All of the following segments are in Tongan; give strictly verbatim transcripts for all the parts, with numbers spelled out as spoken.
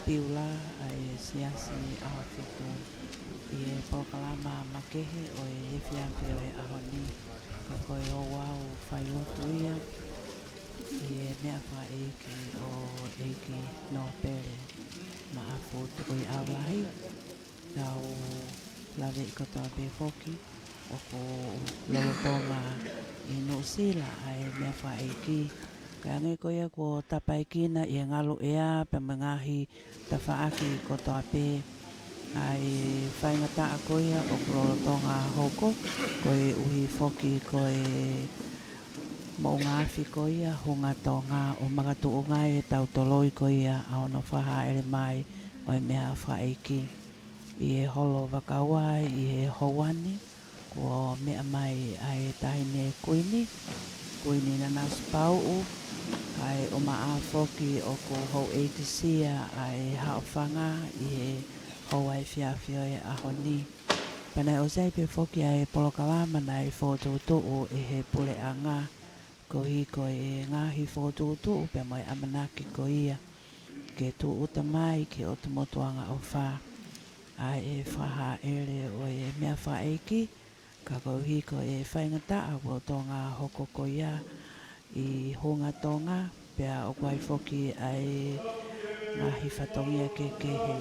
Piula ʻa e Siasi ʻAhofitu ʻi he polokalama makehe ʻo e efiafi ʻo e ʻaho ni. Ka ko e ouau fai utu ia ʻi he meʻafakaʻeiki ʻo ʻEiki Nōpele Maʻafu Tukuiʻaulahi. Tau lave ʻi kotoa pē foki ʻoku lolotonga ʻi Nuʻusila ʻa e meʻafakaʻeiki. Kae hangē ko ia kuo tapaekina ʻi he ngalu ʻea pea mo e ngaahi tafaʻaki kotoa pē ʻa e faingataʻa ko ia ʻoku lolotonga hoko, koeʻuhi foki ko e moʻunga afi ko ia Hunga Tonga ʻo makatuʻunga ai ʻetau toloi ko ia ʻa hono fakahāʻele mai ʻo e meʻafakaʻeiki. ʻI he holo vakaua ʻi he houa ni, kuo meʻa mai ʻa e Taʻahine Kuini, Kuini Nanasipauʻu, ʻa e ʻumaʻā foki ʻoku houʻeikisia ʻa e Haʻofanga ʻi he houa efiafi ʻo e ʻaho ni. Pea naʻe ʻosi ai pē foki ʻa e polokalama naʻe fokotuʻutuʻu ʻe he puleʻanga, koeʻuhi ko e ngaahi fokotuʻutuʻu pea mo e ʻamanaki ko ia ke tūʻuta mai ki he ʻOtu Motu Angaʻofa ʻa e fakahāʻele ʻo e meʻafakaʻeiki, ka koeʻuhi ko e faingataʻa kuo lolotonga hoko ko ia ʻi Hunga Tonga, pea ʻoku ʻi ai foki ʻa e ngaahi fatongia kehekehe.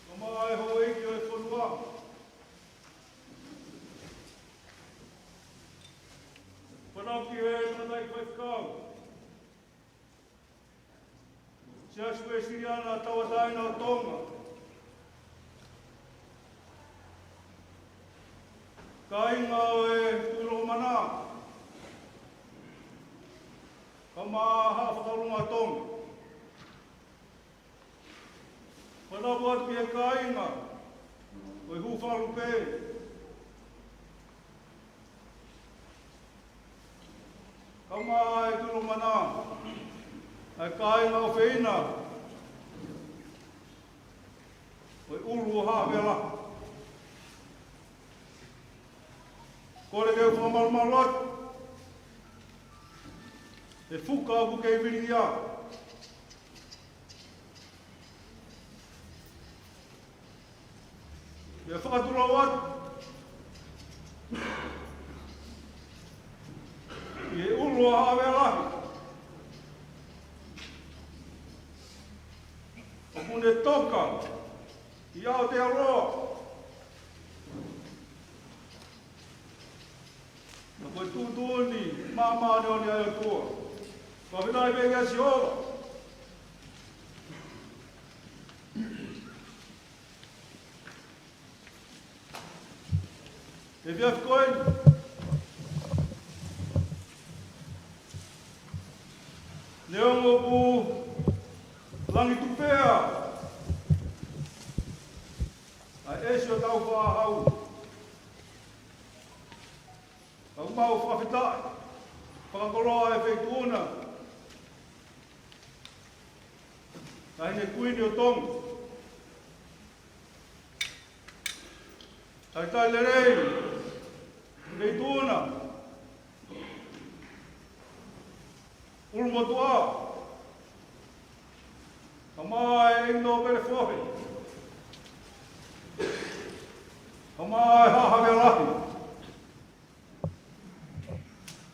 Kae ʻumaʻā e houʻeiki ʻo e fonua. Fānau ki he tangataʻeiki faifekau Siasi Uēsiliana Tauʻatāina ʻo Tonga. Kāinga ʻo e Tuʻi Loʻimana, kaeʻumaʻā Haʻa Fakaʻulunga ʻo Tonga. Fānau atu ki he kāinga ʻo e Hufalu pē, kaeʻumaʻā e Tuʻi Loʻimana, ʻa e kāinga ʻofeina ʻo e ʻulu ʻo Haʻavela. Kole ke u fakamalumalu atu he fuka ʻoku kei viliʻia. ʻIo, fakatulou atu ʻi he ʻulu ʻo Haʻavela ʻoku ne toka ʻi Aotearoa. Ka ko e tuʻutuʻuni māʻoniʻoni ʻa e ʻOtua. Fakafetaʻi pē kia Sihova. Efiafi ko eni, neongo ʻoku langi tupu pē ʻa e ʻesi ʻo Taufaʻāhau, ka ʻoku mau fakafetaʻi, fakakoloa e Feituʻuna Taʻahine Kuini ʻo Tonga. Talitali lelei Feituʻuna, ʻulumotuʻa, kaeʻumaʻā e ʻEiki Nōpele Fohe, Mai Haʻa Havea Lahi.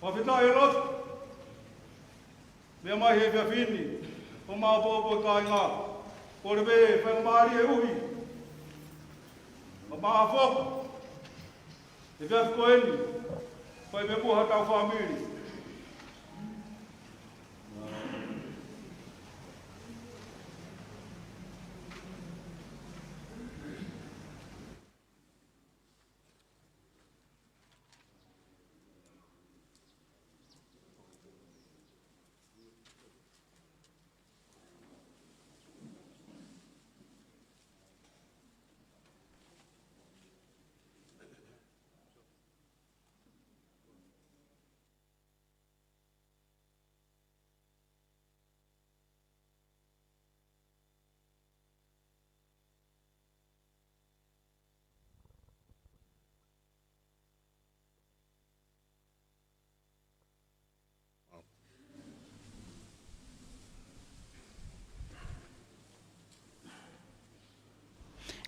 Fakafetaʻi e lotu. Meʻa mai he efiafi ni, ʻo maʻopoʻopo e kāinga. Kole pē faingamālie ʻuhi. Ka maʻa foki, he efiafi ko eni, fai pē muʻa haʻatau fāmili.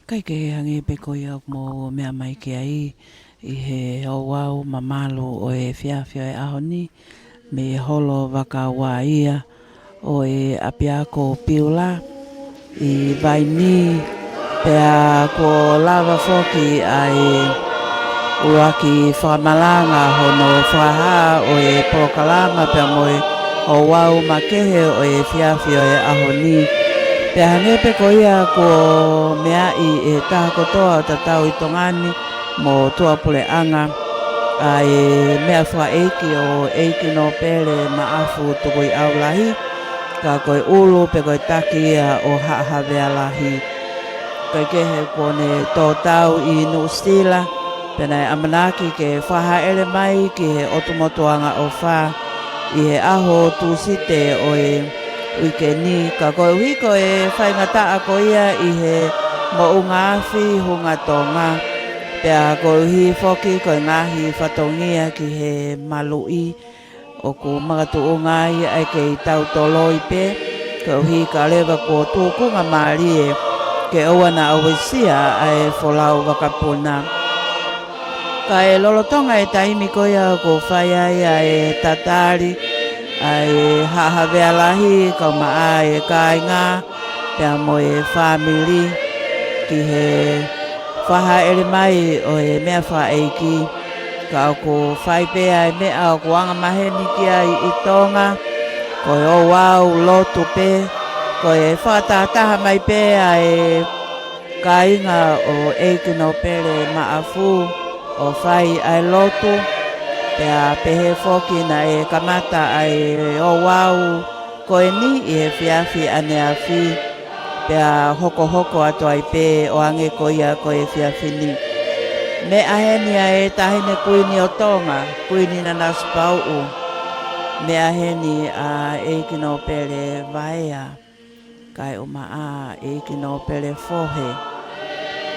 Kae kehe, hangē pē ko ia ʻoku mou meʻa mai ki ai, ʻi he ouau mamalu ʻo e efiafi ʻo e ʻaho ni, mei he holo vaka ua ia ʻo e ʻapiako Piula ʻi Vainī, pea kuo lava foki ʻa e ʻuluaki fakamalanga hono fakahā ʻo e polokalama pea mo e ouau makehe ʻo e efiafi ʻo e ʻaho ni. Pea hangē pē ko ia kuo meaʻi ʻe he taha kotoa ʻo tatau ʻi Tonga ni mo tuʻapuleʻanga, ʻa e meʻa fakaʻeiki ʻo ʻEiki Nōpele Maʻafu Tukuiʻaulahi, ka ko e ʻulu pe ko e taki ia ʻo Haʻa Havea Lahi. Kae kehe, kuo ne tō tau ʻi Nuʻusila, pea naʻe ʻamanaki ke fakahaʻele mai ki he ʻotu motuʻanga ʻofa ʻi he ʻaho Tūsite ʻo e uike ni, ka koeʻuhi ko e faingataʻa ko ia ʻi he moʻunga afi Hunga Tonga, pea koeʻuhi foki ko e ngaahi fatongia ki he maluʻi, ʻoku makatuʻunga ai ʻa e kei tautoloi pē, koeʻuhi ka leva kuo tūkunga mālie ke ʻoua naʻa uesia ʻa e folau vakapuna. Kae lolotonga e taimi ko ia ʻoku fai ai ʻa e tatali ʻa e Haʻa Havea Lahi, kau maʻa e kāinga pea mo e fāmili ki he fakahaʻele mai ʻo e meʻa fakaʻeiki, ka ʻoku fai pē ʻa e meʻa ʻoku angamaheni ki ai ʻi Tonga, ko e ouau lotu pē, ko e fakatahataha mai pē ʻa e kāinga ʻo ʻEiki Nōpele Maʻafu ʻo fai ʻa e lotu, pea pehē foki naʻe kamata ʻa e ouau ko eni ʻi he efiafi ʻaneafi, pea hokohoko atu ai pē ʻo hangē ko ia ko e efiafi ni. Meʻa heni ʻa e Taʻahine Kuini ʻo Tonga, Kuini Nanasipauʻu. Meʻa heni ʻa ʻEiki Nōpele Vaea, kae ʻumaʻā ʻEiki Nōpele Fohe,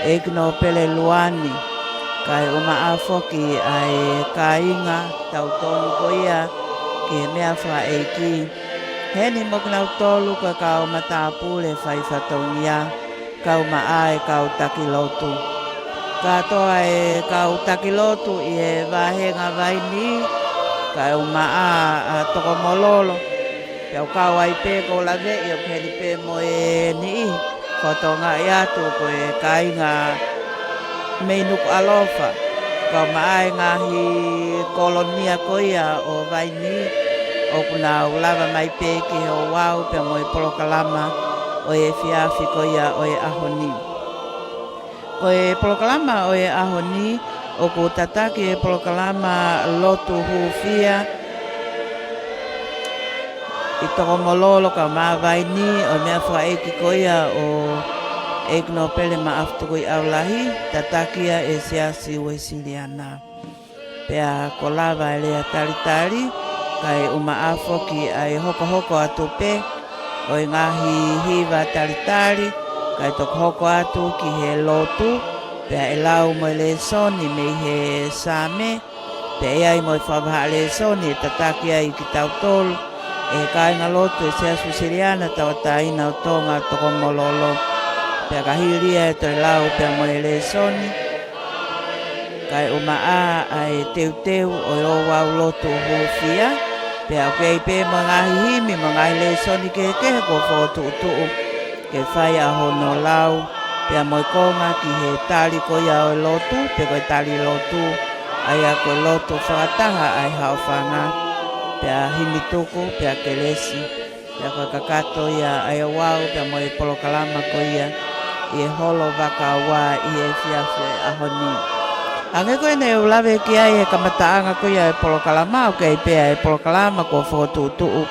ʻEiki Nōpele Luani, kae ʻumaʻā foki ʻa e kāinga tautolu ko ia ki he meʻa fakaʻeiki. Heni mo kinautolu ko e kau matāpule fai fatongia, kau maʻa e kau taki lotu. Kātoa e kau taki lotu ʻi he vāhenga Vainī, kae ʻumaʻā ʻa Tokomololo. Pea ʻoku kau ai pē, ʻoku ou laveʻi ʻoku heni pē mo e niʻihi, fakatokangaʻi atu ko e kāinga mei Nukuʻalofa, kau maʻa e ngaahi kolonia ko ia ʻo Vainī, ʻoku nau lava mai pē ki he ouau pea mo e polokalama ʻo e efiafi ko ia ʻo e ʻaho ni. Ko e polokalama ʻo e ʻaho ni, ʻoku tataki e polokalama lotu hūfia ʻi Tokomololo kau maʻa Vainī, ʻo e meʻa fakaʻeiki ko ia ʻo ʻEiki Nōpele Maʻafu Tukuiʻaulahi, tataki ia ʻe he Siasi Uēsiliana. Pea kuo lava e lea talitali, kae ʻumaʻā foki ʻa e hokohoko atu pē ʻo e ngaahi hiva talitali, kae toki hoko atu ki he lotu, pea ʻe lau mo e lēsoni mei he Saame, pea ʻe ʻi ai mo e fakavahaʻa lēsoni ʻe tataki ai kitautolu ʻe he kāingalotu ʻo e Siasi Uēsiliana Tauʻatāina ʻo Tonga Tokomololo. Pea ka hili ia ʻe toe lau pea mo e lēsoni, Kae ʻumaʻā ʻa e teuteu ʻo e ouau lotu hūfia, pea ʻoku ʻi ai pē mo e ngaahi himi mo e ngaahi lēsoni kehekehe kuo fokotuʻutuʻu ke fai ʻa hono lau, pea mo e konga ki he tali ko ia ʻo e lotu, pe ko e tali lotu, ʻa ia ko e lotu fakataha ʻa e haʻofanga, pea himi tuku, pea kelesi. Pea ko e kakato ia ʻa e ouau pea mo e polokalama ko ia ʻi he holo Vaka Ua ʻi he efiafi ʻo e ʻaho ni. Hangē ko ʻene u lave ki ai he kamataʻanga ko ia ʻo e polokalama, ʻoku ʻi ai pē ʻa e polokalama kuo fokotuʻutuʻu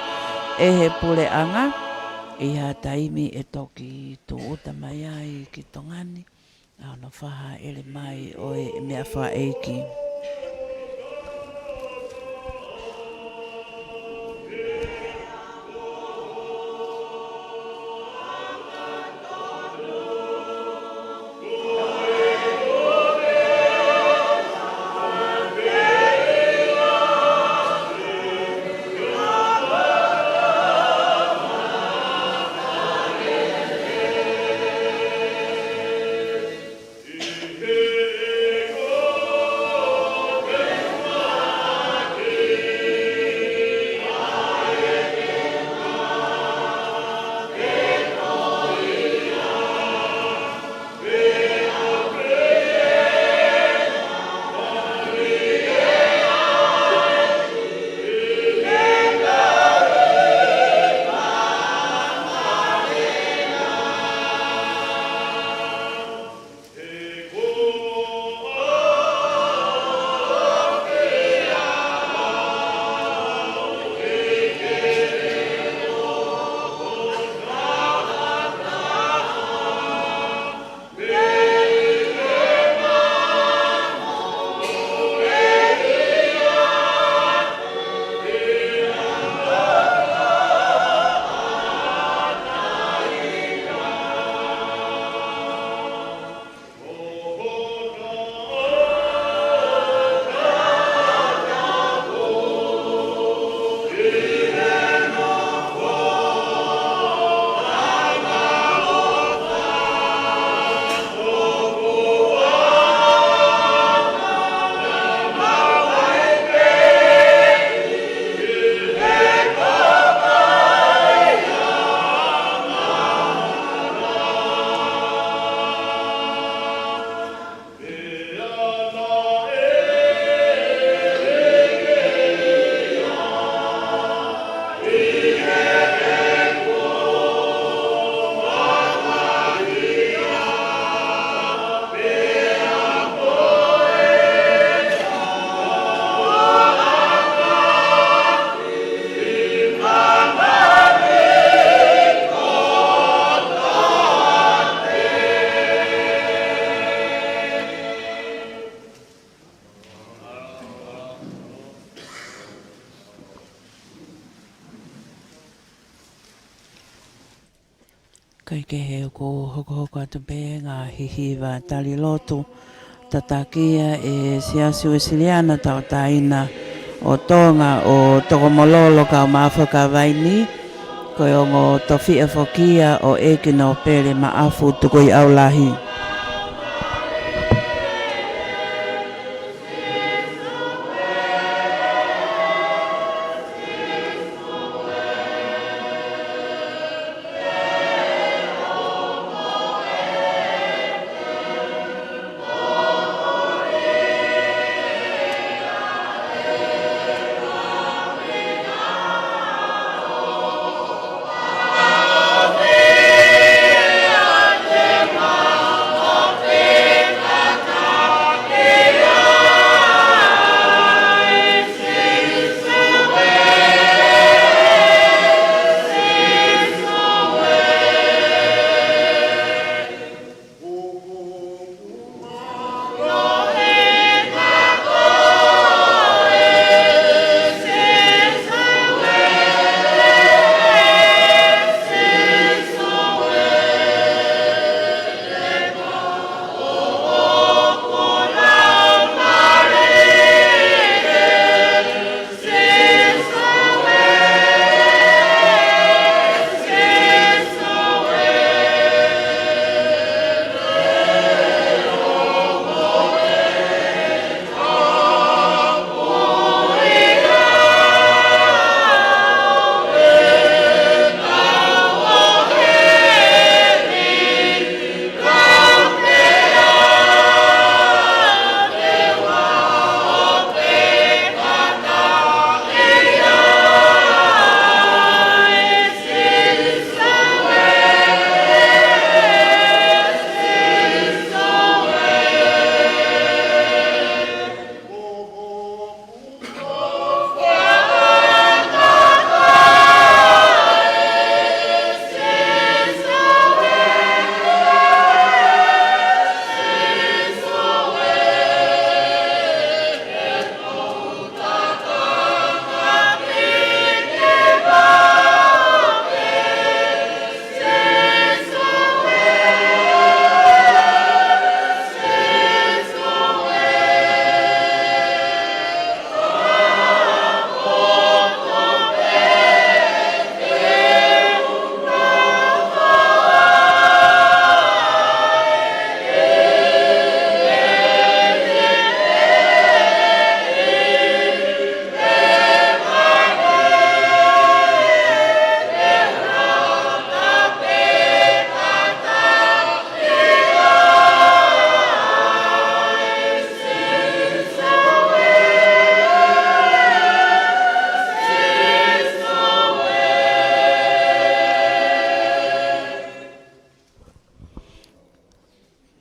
ʻe he puleʻanga. ʻI ha taimi ʻe toki tūʻuta mai ai ki Tonga ni ʻa hono fai ʻelemai ʻo e meʻafakaʻeiki. Kae kehe, ʻoku hokohoko atu pē ngaahi hiva tali lotu, tataki ia ʻe he Siasi Uesiliana Tauʻatāina ʻo Tonga ʻo Tokomololo, Kaumaʻa Fuakava Vainī, ko e ongo tofiʻa foki ia ʻo ʻEiki Nōpele Maʻafu Tukuʻiʻaulahi.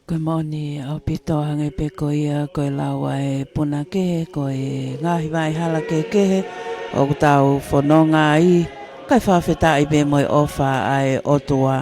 Ko e moʻoni ʻaupito, hangē pē ko ia ko e lau ʻa e punake, ko e ngaahi vaʻe hala kehekehe ʻoku tau fononga ai, kae fakafetaʻi pē mo e ʻofa ʻa e ʻOtua.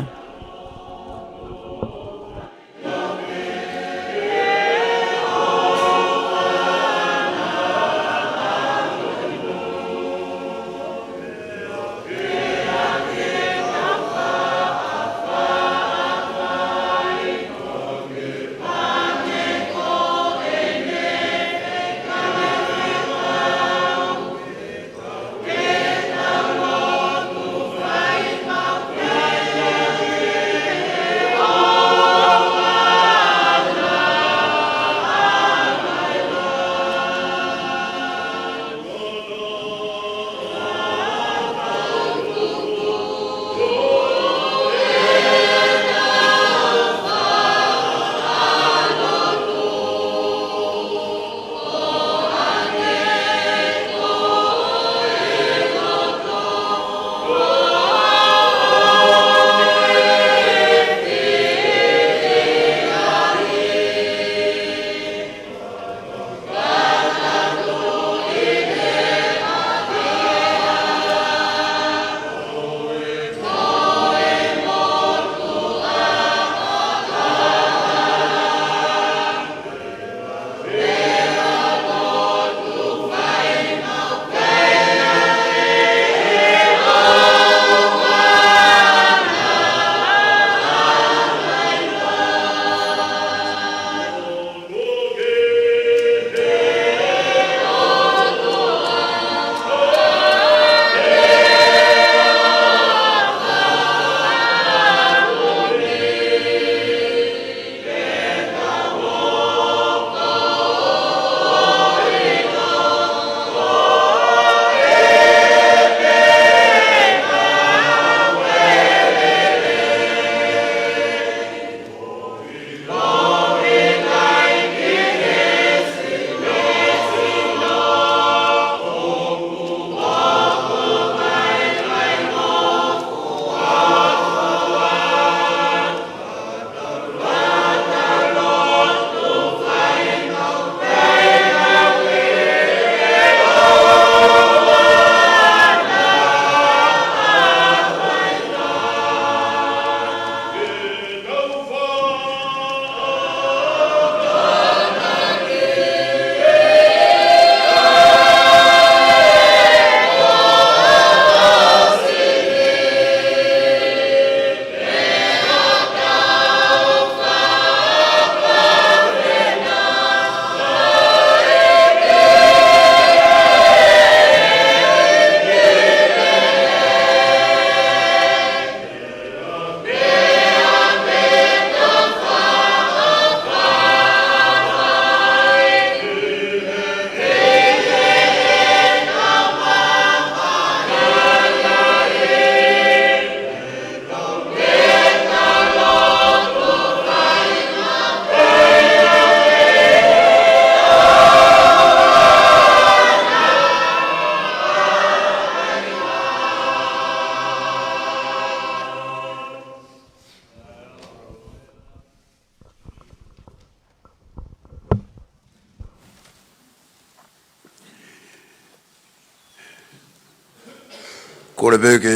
Kole pē ke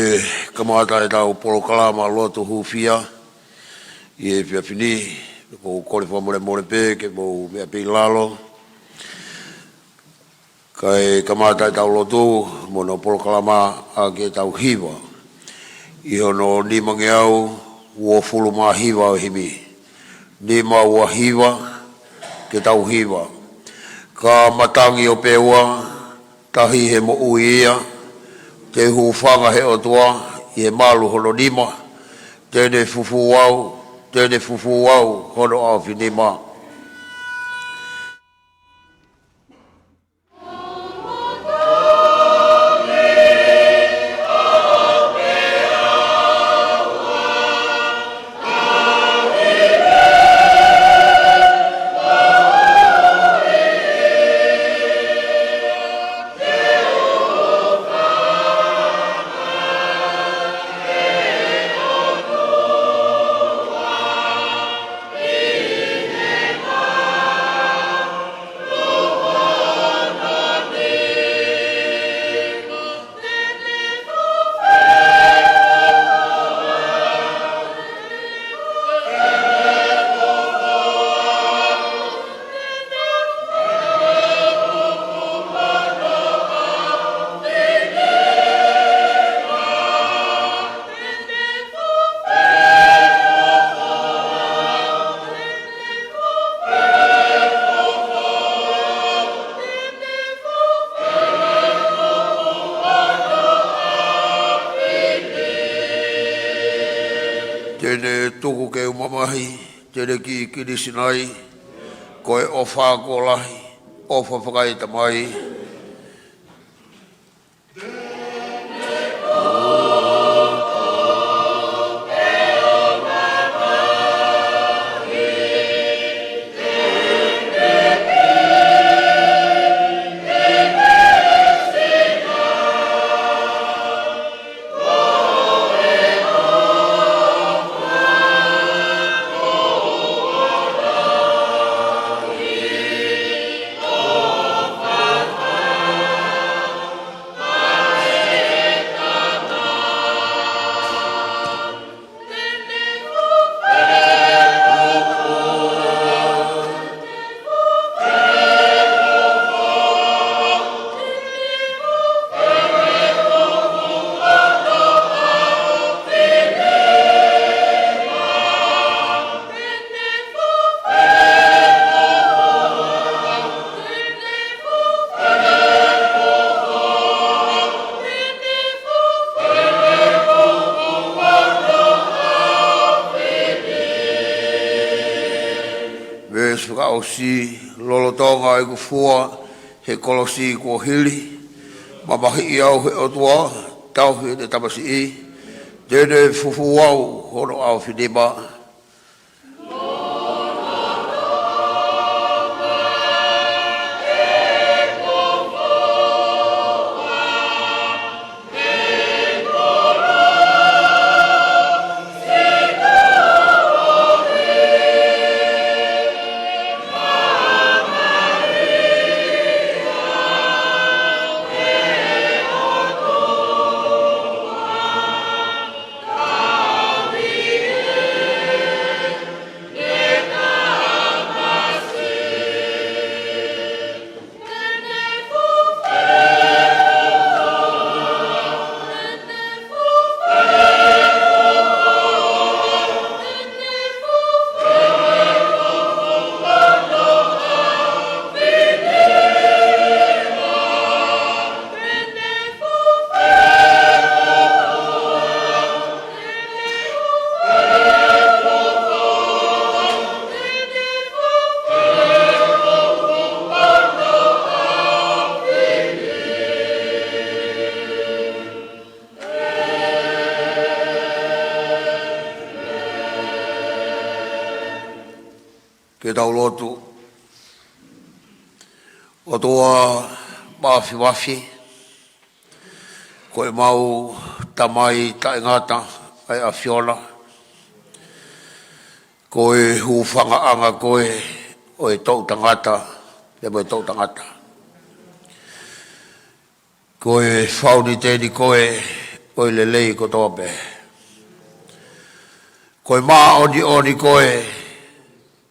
kamata ʻetau polokalama lotu hūfia ʻi he efiafi ni. Ko e kole fakamolemole pē ke mou meʻa pē ʻi lalo. Kae kamata ʻetau lotu mo hono polokalama ʻaki ʻetau hiva ʻi hono nimangeau uofulu mā hiva ʻo e himi. Nima ua hiva, ke tau hiva. Ka matangi ʻo Peua, tahi he moʻui ia, te u hūfanga he ʻOtua ʻi he malu hono nima, te ne fufū au, te ne fufū au hono ʻaofinima. Tuku ke u mamahi, te ne kiʻi kilisi nai, ko e ʻofa kuo lahi, ʻofa fakaetamai. Veesi fakaʻosi, lolotonga ʻeku fua he kolosi kuo hili, mamahiʻi au ʻe he ʻOtua, tauhi ʻene tamasiʻi, te ne fufū au hono ʻaofinima. Ke tau lotu. ʻOtua Māfimafi, ko ʻemau Tamai taʻengata ʻa e ʻAfiona, ko e hūfangaʻanga koe ʻo e toʻutangata pea mo e toʻutangata. Ko e fauniteni koe ʻo e lelei kotoa pē. Ko e māʻoniʻoni koe,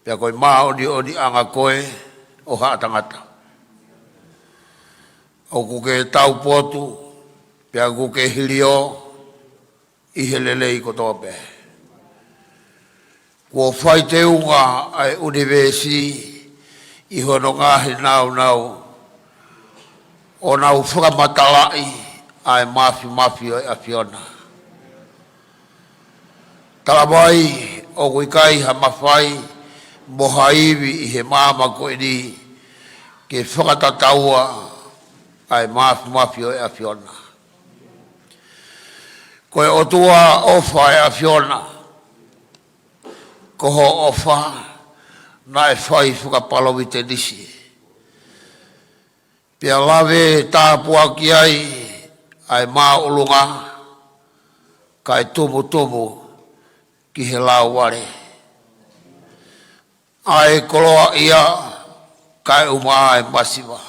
pea ko e māʻoniʻoniʻanga koe ʻo haʻa tangata. ʻOku ke taupotu, pea ʻoku ke hilio ʻi he lelei kotoa pē. Kuo fai teunga ʻa e ʻunivēsi ʻi hono ngaahi nāunau, ʻo nau fakamatalaʻi ʻa e māfimafi ʻo e ʻAfiona. Talamai ʻoku ʻikai ha mafai mo ha ivi ʻi he māmani ko eni ke fakatataua ʻa e māfimafi ʻo e ʻAfiona. Ko e ʻOtua ʻofa ʻa e ʻAfiona, ko hoʻo ʻofa naʻe fai fakapalōvitenisi, pea lave tāpuaki ai ʻa e māʻolunga, kae tumutumu ki he lauvale. ʻA e koloaʻia, kae ʻuma ʻa e masiva.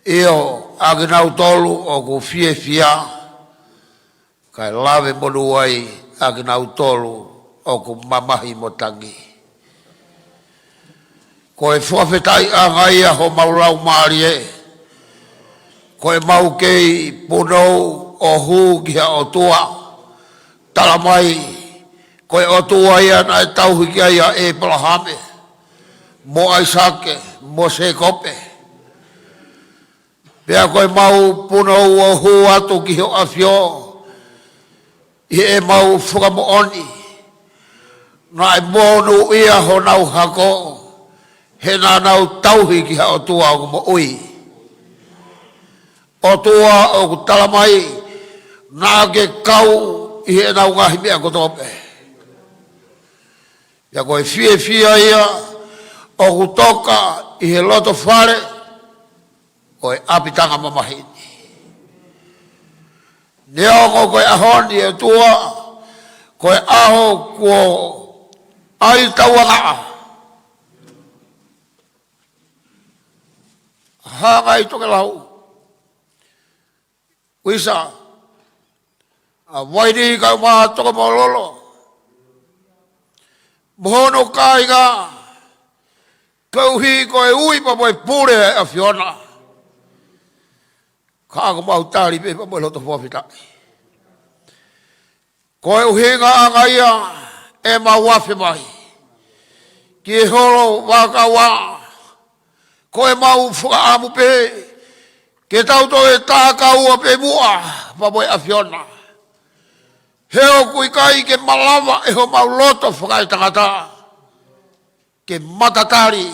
ʻIo, ʻa kinautolu ʻoku fiefia, kae lave monū ai ʻa kinautolu ʻoku mamahi mo tangi. Ko e fakafetaʻiʻanga ia homau laumālie, ko ʻemau kei punou ʻo hū ki he ʻOtua. Talamai, ko e ʻOtua ia naʻe tauhi ki ai ʻa ʻĒpalahame, mo ʻAisake, mo Sēkope. Pea ko ʻemau punou ʻo hū atu ki hoʻo ʻAfio, ʻi heʻemau fakamoʻoni Naʻe monūʻia honau hako, he naʻa nau tauhi ki ha ʻOtua ʻoku moʻui. ʻOtua ʻoku tala mai, naʻa ke kau ʻi heʻenau ngaahi meʻa kotoa pē. Pea ko e fiefia ia ʻoku toka ʻi he loto fale ʻo e ʻapitanga mamahi ni. Neongo ko e ʻaho ni, ʻe ʻOtua, ko e ʻaho kuo ʻai tauangaʻa. Hanga ʻi tokelau. Uisa, ʻa Vaini kae ʻumaʻā Tokomololo, mo hono kāinga, koeʻuhi ko e ui pea mo e pule ʻa e ʻAfiona. Ka ʻoku mau tali pē pea mo e loto fakafetaʻi. Ko e ʻuhinga ʻanga ia ʻemau afe mai ki he holo vakaua, ko ʻemau fakaʻamu pē ke tau toe tākaua pē muʻa pea mo e ʻAfiona. He ʻoku ʻikai ke malava ʻe homau loto fakaetangata ke matatali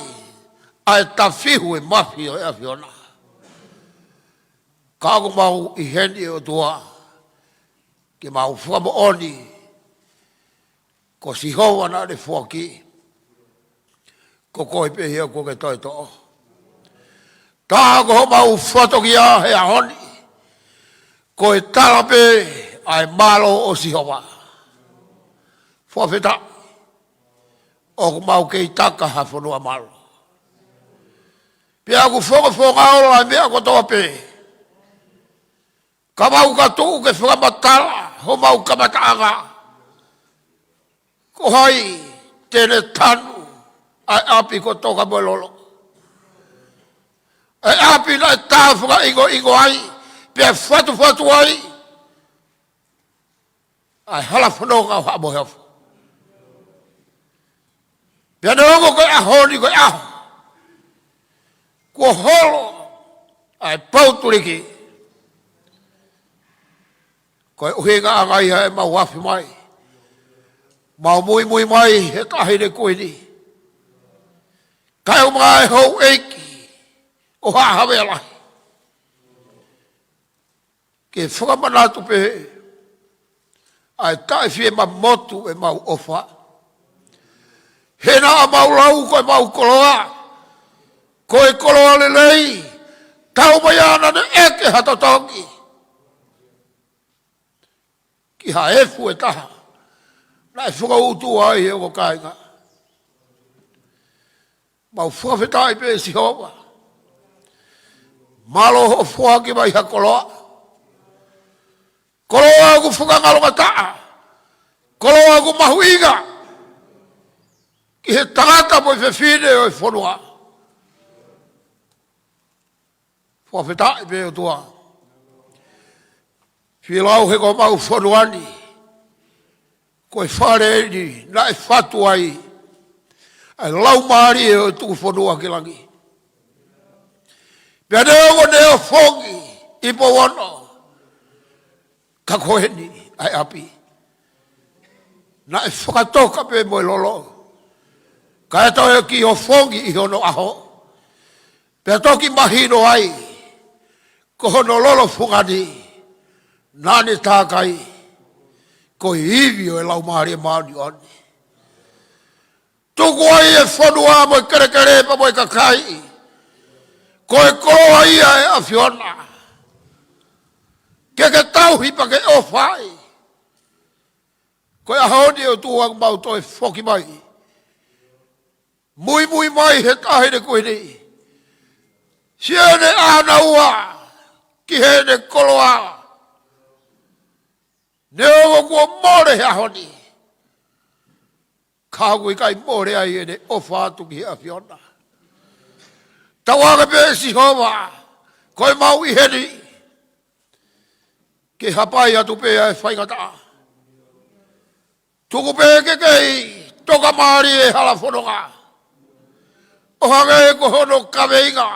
ʻa e tafihu ʻe mafi ʻo e ʻAfiona. Ka ʻoku mau ʻi heni, ʻe ʻOtua, ke mau fakamoʻoni ko Sihova naʻa ne foaki. Ko koe pē ia kuo ke toe toʻo. Tā ko homau fatokia he ʻaho ni, ko e tala pē ʻa e mālō ʻo Sihova. Fakafetaʻi, ʻoku mau kei taka ha fonua malu. Pea ʻoku fongofonga ola e meʻa kotoa pē. Ka mau ka tuʻu ke fakamatala homau kamataʻanga. Ko hai te ne tanu ʻa e ʻapi ko Tokomololo? ʻA e ʻapi naʻe tā fakaʻingoʻingo ai, pea fatufatu ai ʻa e hala fononga ʻo Haʻa Moheofo. Pea neongo ko e ʻaho ni ko e ʻaho kuo holo ʻa e Pou Tuliki, ko e ʻuhinga ʻanga ia ʻemau afe mai, mau muimui mai he Taʻahine Kuini, kae ʻumaʻā e houʻeiki ʻo Haʻa Havea Lahi, ke fakamanatu pē ʻa e taʻefiemamotu ʻemau ʻofa. He naʻa mau lau ko ʻemau koloa ko e koloa lelei, taumaiā naʻa ne ʻeke ha totongi ki ha efu ʻe taha naʻe fakautu ai ʻe he ongo kāinga. Mau fakafetaʻi pē, Sihova. Mālō hoʻo foaki mai ha koloa. Koloa ʻoku fakangalongataʻa. Koloa ʻoku mahuʻinga ki he tangata mo e fefine ʻo e fonua. Fakafetaʻi pē, ʻOtua. Fielau he ko homau fonua ni, ko e fale eni naʻe fatu ai ʻa e laumālie ʻo e tuku fonua ki langi. Pea neongo ne ʻofongi ʻi Pouono, ka ko eni ʻa e ʻapi naʻe fakatoka pē mo e lolo, kae toe kiʻi ʻofongi ʻi hono ʻaho. Pea toki mahino ai ko hono lolo fungani naʻa ne tākai ko e ivi ʻo e Laumālie Māʻoniʻoni. Tuku ai e fonua mo e kelekele pea mo e kakai, ko e koloa ia ʻa e ʻAfiona. Ke ke tauhi pea ke ʻofa ai. Ko e ʻaho ni, ʻOtua, ʻoku mau toe foki mai, muimui mai he Taʻahine Kuini, siʻene ʻānaua ki heʻene koloa. Neongo kuo mole he ʻaho ni, ka ʻoku ʻikai mole ai ʻene ʻofa atu ki he ʻAfiona. Tauange pē, Sihova, ko ʻemau ʻi heni ke hapai atu pē ʻa e faingataʻa. Tuku pē ke kei tokamālie e hala fononga, ʻo hangē ko hono kaveinga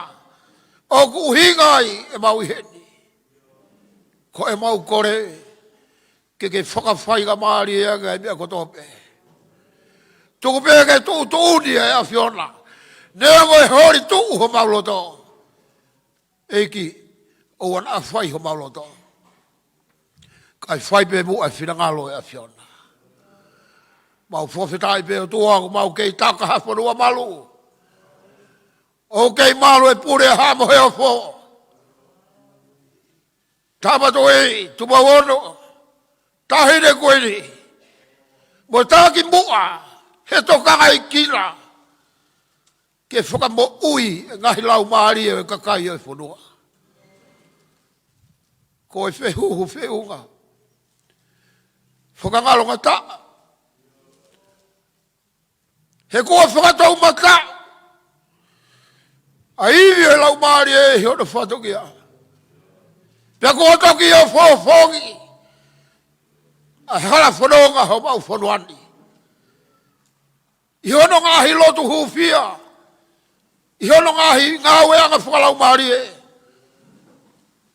ʻoku ʻuhinga ai ʻemau ʻi heni. Ko ʻemau kole ke ke fakafaingamālie ange ʻa e meʻa kotoa pē. Tuku pē ke tuʻutuʻuni ʻe ʻAfiona. Neongo e holi tuʻu homau loto, ʻEiki, ʻoua naʻa fai homau loto. Kae fai pē muʻa e finangalo ʻo e ʻAfiona. Mau fakafetaʻi pē ʻOtua, ʻoku mau kei taka ha fonua malu. ʻOku kei malu e pule ʻa Haʻa Moheofo, Tama Tuʻi Tupou Ono, Taʻahine Kuini, mo e taki muʻa he tokanga ʻi kina ke fakamoʻui e ngaahi laumālie ʻo e kakai ʻo e fonua. Ko e fehuhu feʻunga, fakangalongataʻa, he kuo fakatoumataʻu ʻa e ivi ʻo e laumālie ʻi hono fatongia. Pea kuo toki ʻo fofongi ʻa e hala fononga homau fonua ni, ʻi hono ngaahi lotu hūfia, ʻi hono ngaahi ngāueʻanga fakalaumālie,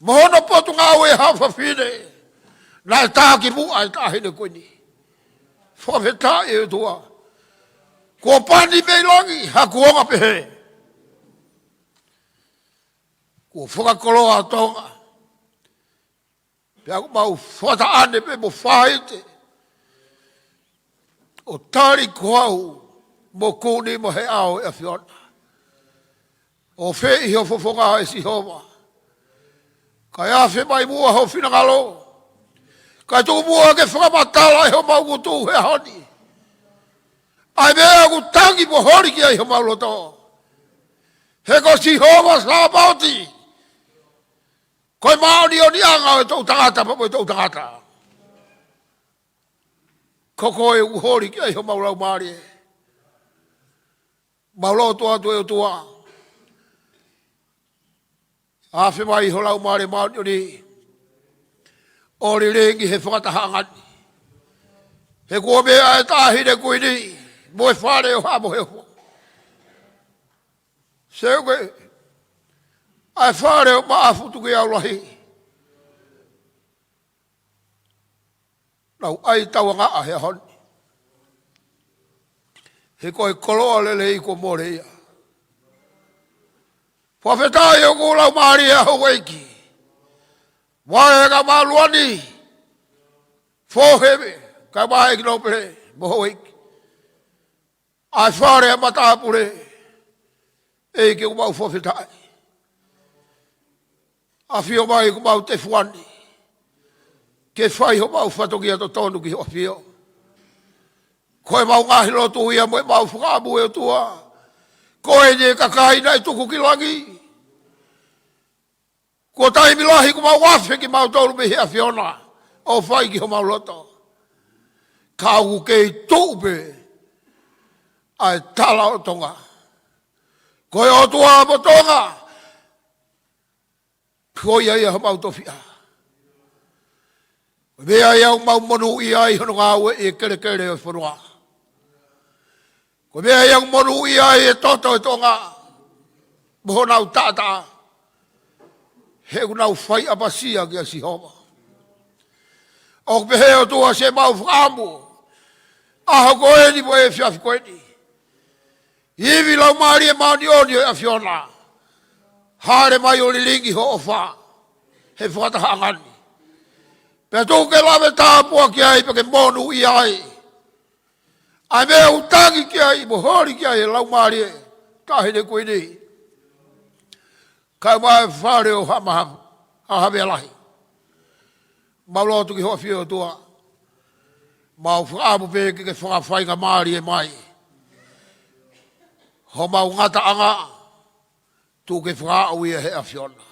mo hono potungāue ʻa Haʻa Fafine, naʻe taki muʻa ʻe Taʻahine Kuini. Fakafetaʻi ʻOtua. Kuo pani mei langi ha kuonga pehē. Kuo fakakoloa ʻa Tonga. Pea ʻoku mau fakataʻane pē mo faite ʻo tali ko au mo Kuini mo e ʻao ʻo e ʻAfiona. ʻOfa ʻi ho fofonga ʻe Sihova, kae afe mai muʻa ho finangalo. Kae tuku muʻa ke fakamatala ʻe homau ngutu he ʻaho ni ʻa e meʻa ʻoku tangi mo holi ki ai homau loto. He ko Sihova Sāpaoti, ko e māʻoniʻoniʻanga ʻo e toʻutangata pea mo e toʻutangata. Ko koe ʻoku holi ki ai homau laumālie. Mau lotu atu ʻe ʻOtua, afe mai ho Laumālie Māʻoniʻoni ʻo lilingi he fakatahaʻanga ni. He kuo meʻa ʻa e Taʻahine Kuini mo e fale ʻo Haʻa Moheofo. Seuke, ʻa e fale ʻo Maʻafu Tukuʻiaulahi, nau ʻai tauangaʻa he ʻaho ni. He ko e koloa lelei kuo mole ia. Fakafetaʻi ʻoku laumālie ʻa houʻeiki, Vaea Kae Māluani, Fohe Kae Vaea ki Nōpele mo houʻeiki. ʻA e fale ʻa e matāpule, ʻEiki ʻoku mau fakafetaʻi. ʻAfio mai ʻoku mau tefuani ke fai homau fatongia totonu ki ho ʻafio. Ko ʻemau ngaahi lotu ia mo ʻemau fakaʻamu ʻe ʻOtua. Ko eni e kakai naʻe tuku ki langi. Kuo taimi lahi kuo mau afe kimautolu mei he ʻAfiona ʻo fai ki homau loto. Ka ʻoku kei tuʻu pē ʻa e tala ʻo Tonga. Ko e ʻOtua mo Tonga, ko ia ia homau tofiʻa. Ko e meʻa ia ʻoku mau monūʻia ai hono ngāue ʻi he kelekele ʻo e fonua. Ko e meʻa ia ʻoku monūʻia ai e toto ʻo Tonga mo honau taʻataʻa, he ʻoku nau fai ʻapasia kia Sihova. ʻOku pehē ʻOtua, siʻemau fakaʻamu ʻaho ko eni mo e efiafi ko eni, ivi Laumālie Māʻoniʻoni ʻo e ʻAfiona, hāʻele mai ʻo lilingi ho ʻofa he fakatahaʻanga ni. Pea tuku ke lave tāpuaki ai pea ke monūʻia ai ʻa e meʻa ʻoku tangi ki ai mo holi ki ai e laumālie ʻo Taʻahine Kuini, kae ʻumaʻā e fale ʻo Haʻa Mahafu, ʻa Havea Lahi. Mau lotu ki ho ʻAfio ʻOtua, mau fakaʻamu pē ke ke fakafaingamālie mai homau ngataʻanga, tuku ke fakaaʻu ia he ʻAfiona.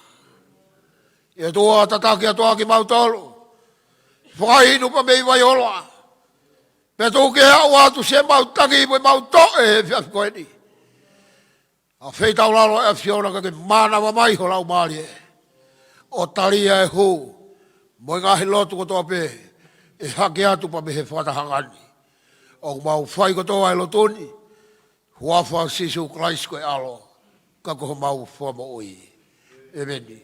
ʻE ʻOtua, tataki atu ā kimautolu, fakainu pea mei vai ola. Pea tuku ke aʻu atu siʻemau tangi mo ʻemau toʻe he efiafi ko eni. ʻA feitaulalo ʻa e ʻAfiona ka ke mānava mai ho laumālie ʻo talia e hū mo e ngaahi lotu kotoa pē ʻe hake atu pea mei he fakatahaʻanga ni. ʻOku mau fai kotoa e lotu ni huafa ʻo Sīsū Kalaisi ko e ʻAlo, ka ko homau Fakamoʻui. ʻEmeni.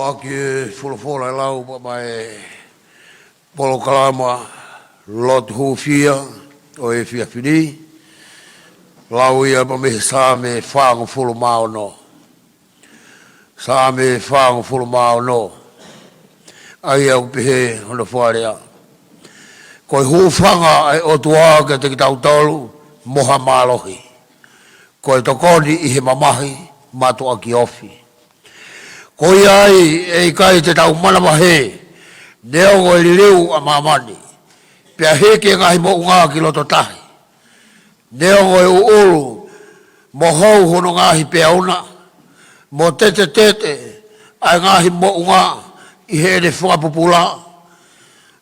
ʻAki e folofola ʻe lau pea mo e polokalama lotu hūfia ʻo e efiafi ni. Lau ia pea mei he Saame fāngofulu mā ono. Saame fāngofulu mā ono. ʻA ia ʻoku pehē hono fakalea: Ko e hūfanga ʻa e ʻOtua kiate kitautolu mo ha mālohi. Ko e tokoni ʻi he mamahi mātuʻaki ofi. Ko ia ai ʻe ʻikai te tau manavahē, neongo e liliu ʻa māmani, pea hiki e ngaahi moʻunga ki loto tahi. Neongo e ʻuʻulu mo hou hono ngaahi peau na, mo tetetete ʻa e ngaahi moʻunga ʻi heʻene fakapupula.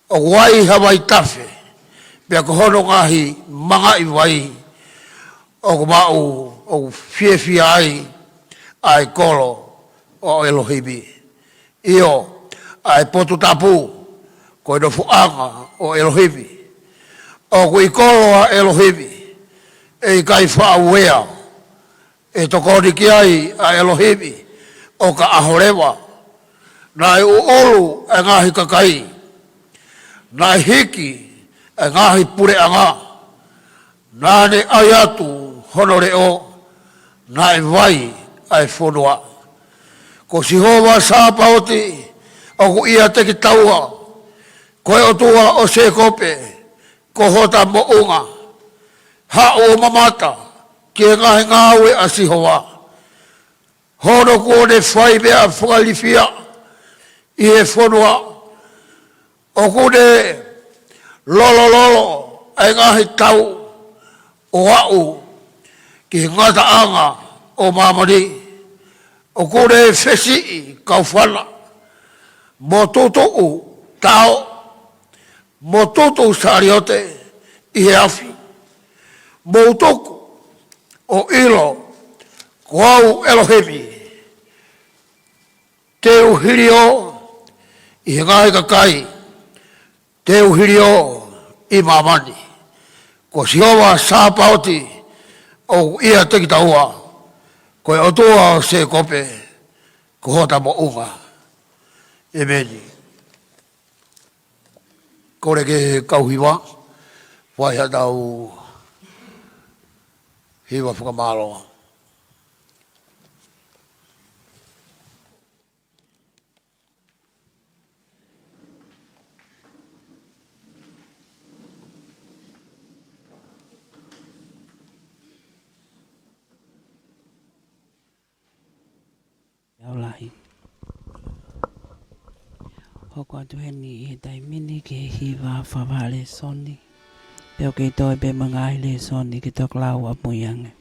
ʻOku ai ha vaitafe, pea ko hono ngaahi mangaʻi vai ʻoku maʻu, ʻoku fiefia ai ʻa e kolo ʻo ʻElohimi. ʻIo, ʻa e potu tapu, ko e nofoʻanga ʻo ʻElohimi. ʻOku ʻi kolo ʻa ʻElohimi, ʻe ʻikai faʻa uea. ʻE tokoni ki ai ʻa ʻElohimi ʻo ka ʻaho leva. Naʻe ʻuʻulu ʻa e ngaahi kakai, naʻe hiki ʻa e ngaahi puleʻanga. Naʻa ne ʻai atu hono leʻo, naʻe vai ʻa e fonua. Ko Sihova Sāpaoti ʻoku ʻiate kitaua, ko e ʻOtua ʻo Sēkope ko hota moʻunga. Haʻu ʻo mamata ki he ngaahi ngāue ʻa Sihova, hono kuo ne fai meʻa fakailifia ʻi he fonua. ʻOku ne lolololo ʻa e ngaahi tau ʻo aʻu ki he ngataʻanga ʻo māmani. ʻOku ne fesiʻi kaufana, mo tutuʻu tao, mo tutu saliote ʻi he afi. Mou tuku ʻo ʻilo ko au ʻElohimi. Te u hilio ʻi he ngaahi kakai, te u hilio ʻi māmani. Ko Sihova Sāpaoti ʻoku ʻiate kitaua, ko e ʻOtua ʻo Sēkope ko hota moʻunga. ʻEmeni. Kole ki he kau hiva, fai haʻatau hiva fakamālō. Lau lahi. Hoko atu heni ʻi he taimi ni ki he hiva fakavahaʻa lēsoni. Pea ʻoku kei toe pē mo e ngaahi lēsoni ke toki lau ʻamui ange.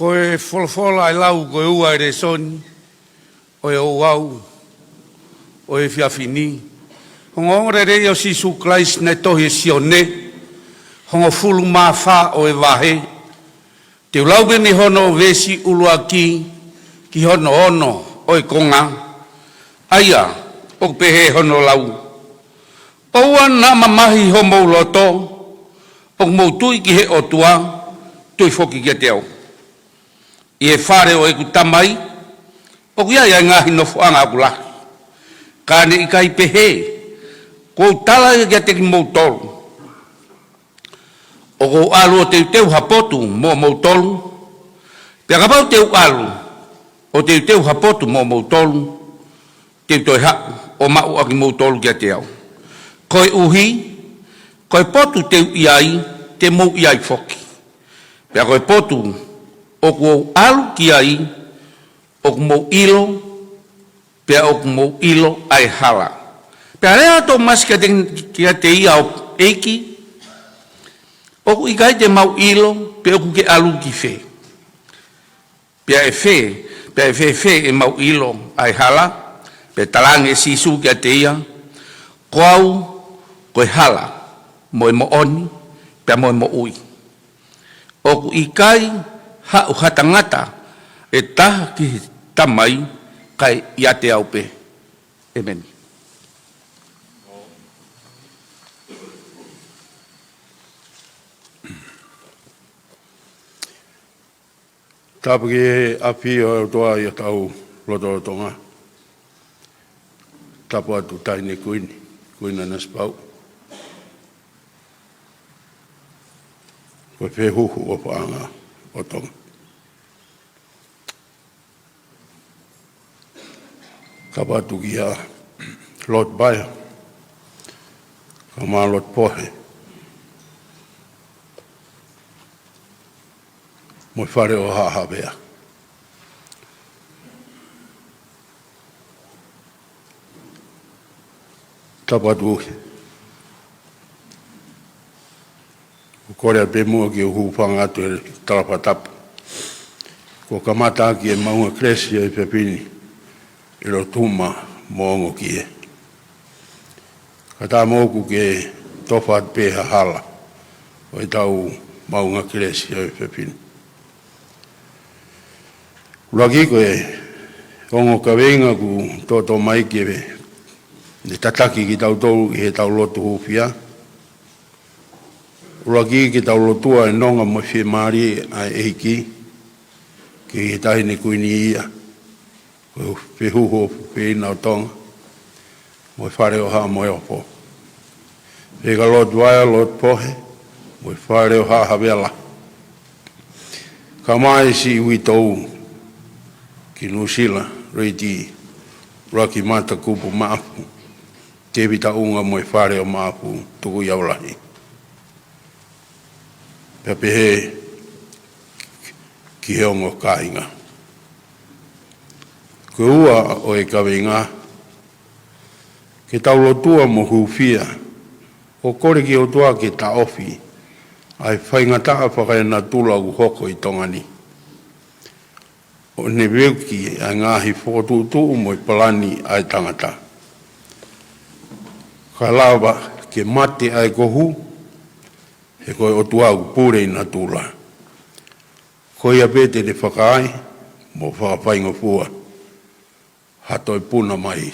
Ko e folofola ʻe lau ko e ua ʻo e lēsoni ʻo e ouau ʻo e efiafi ni, ongoongolelei ʻo Sīsū Kalaisi naʻe tohi ʻe Sione, hongofulu mā fā ʻo e vahe. Te u lau mei hono veesi ʻuluaki ki hono ono ʻo e konga. ʻA ia ʻoku pehē hono lau: ʻOua naʻa mamahi homou loto, ʻoku mou tui ki he ʻOtua, tui foki kiate au. ʻI he fale ʻo ʻeku Tamai ʻoku ʻi ai ʻa e ngaahi nofoʻanga ʻoku lahi. Ka ne ʻikai pehē, kuo u tala ia kiate kimoutolu. ʻOku ou ʻalu ʻo teuteu ha potu moʻomoutolu. Pea kapau te u ʻalu ʻo teuteu ha potu moʻomoutolu, te u toe haʻu ʻo maʻu ʻa kimoutolu kiate au. Koeʻuhi, ko e potu te u ʻi ai, te mou ʻi ai foki. Pea ko e potu ʻoku ou ʻalu ki ai, ʻoku mou ʻilo, pea ʻoku mou ʻilo ʻa e hala. Pea lea ʻa Tōmasi kiate, kiate ia ʻo ʻEiki, ʻoku ʻikai te mau ʻilo pe ʻoku ke ʻalu ki fē. Pea ʻe fē, pea ʻe fēfē ʻemau ʻilo ʻa e hala? Pea talaange ʻe Sīsū kiate ia, Ko au ko e hala, mo e moʻoni, pea mo e moʻui. ʻOku ʻikai haʻu ha tangata ʻe taha ki he Tamai kae ʻiate au pē. ʻEmeni. Tapu ki he ʻafio ʻa e ʻOtua ʻi hotau lotolotonga. Tapu atu Taʻahine Kuini, Kuini Nanasipauʻu. Ko e fehuhu ʻo e paʻanga ʻo Tonga. Tapu atu kia Lord Baea, kae ʻumaʻā Lord Pohe, mo e Fale ʻo Haʻa Havea. Tapu atu. ʻOku ou kole pē muʻa ke u hūfanga atu he tala fakatapu kuo kamata ʻaki ʻe Maunga Kelesi ʻo e efiafi ni, ʻi loto huma mo ongo ki he. Ka tā moʻoku ke tofa atu pē ha hala ʻo ʻetau Maunga Kelesi ʻo e efiafi ni. ʻUluaki ko e ongo kaveinga kuo toʻotoʻo mai ke ne tataki kitautolu ʻi heʻetau lotu hūfia. ʻUluaki ke tau lotua e nonga mo e fiemālie ʻa e ʻEiki ki he Taʻahine Kuini ia, ko e fehuhu ʻo e fefine ʻo Tonga, mo e Fale ʻo Haʻa Moheofo. Pea kia Lord Baea, Lord Pohe, mo e Fale ʻo Haʻa Havea Lahi. Kae ʻumaʻā e siʻi uitou ki Nuʻusila, Lady Ruakimata Kupu Maʻafu, Tēvita ʻUnga mo e Fale ʻo Maʻafu, Tukuʻiaulahi. Pea pehē ki he ongo kāinga. Ko e ua ʻo e kaveinga, ke tau lotua mo hūfia, ʻo kole ki he ʻOtua ke taʻofi ʻa e faingataʻa fakaenatula ʻoku hoko ʻi Tonga ni, ʻo ne veuki ʻa e ngaahi fokotuʻutuʻu mo e palani ʻa e tangata. Ka lava ke mate ʻa e kohu, he ko e ʻOtua ʻoku pule ʻi natula. Ko ia pē te ne fakaai mo fakafaingofua ha toe puna mai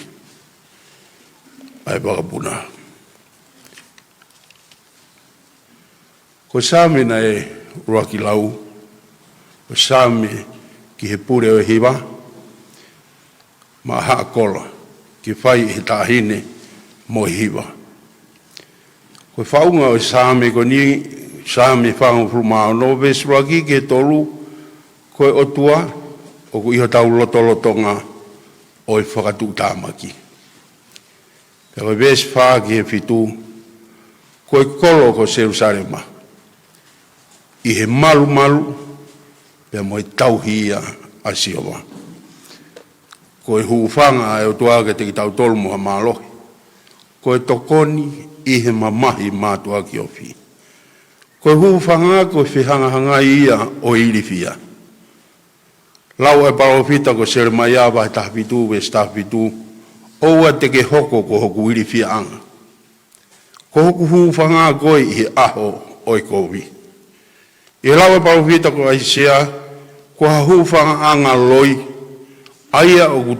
ʻa e vakapuna. Ko e Saame naʻe ʻuluaki lau, ko e Saame ki he pule ʻo e hiva, maʻa Haʻa Kola, ke fai ʻe he taʻahine mo e hiva. Ko e faʻunga ʻo e Saame ko eni, Saame fāngofulu mā ono, veesi ʻuluaki ki he tolu, ko e ʻOtua ʻoku ʻi hotau lotolotonga ʻo e fakatuʻutāmaki. Pea ko e veesi fā ki he fitu, ko e kolo ko Selusalema, ʻi he malumalu pea mo e tauhi ia ʻa Sihova. Ko e hūfanga ʻa e ʻOtua kiate kitautolu mo ha mālohi. Ko e tokoni ʻi he mamahi mātuʻaki ofi. Ko e hūfanga ko e fehangahangai ia ʻo e ilifia. Lau ʻa e palōfita ko Selemaia vahe taha fitu veesi taha fitu: ʻOua te ke hoko ko hoku ilifiaʻanga, ko hoku hūfanga koe ʻi he ʻaho ʻo e kovi. ʻI he lau ʻa e palōfita ko ʻAisea, ko ha hūfangaʻanga loi, ʻa ia ʻoku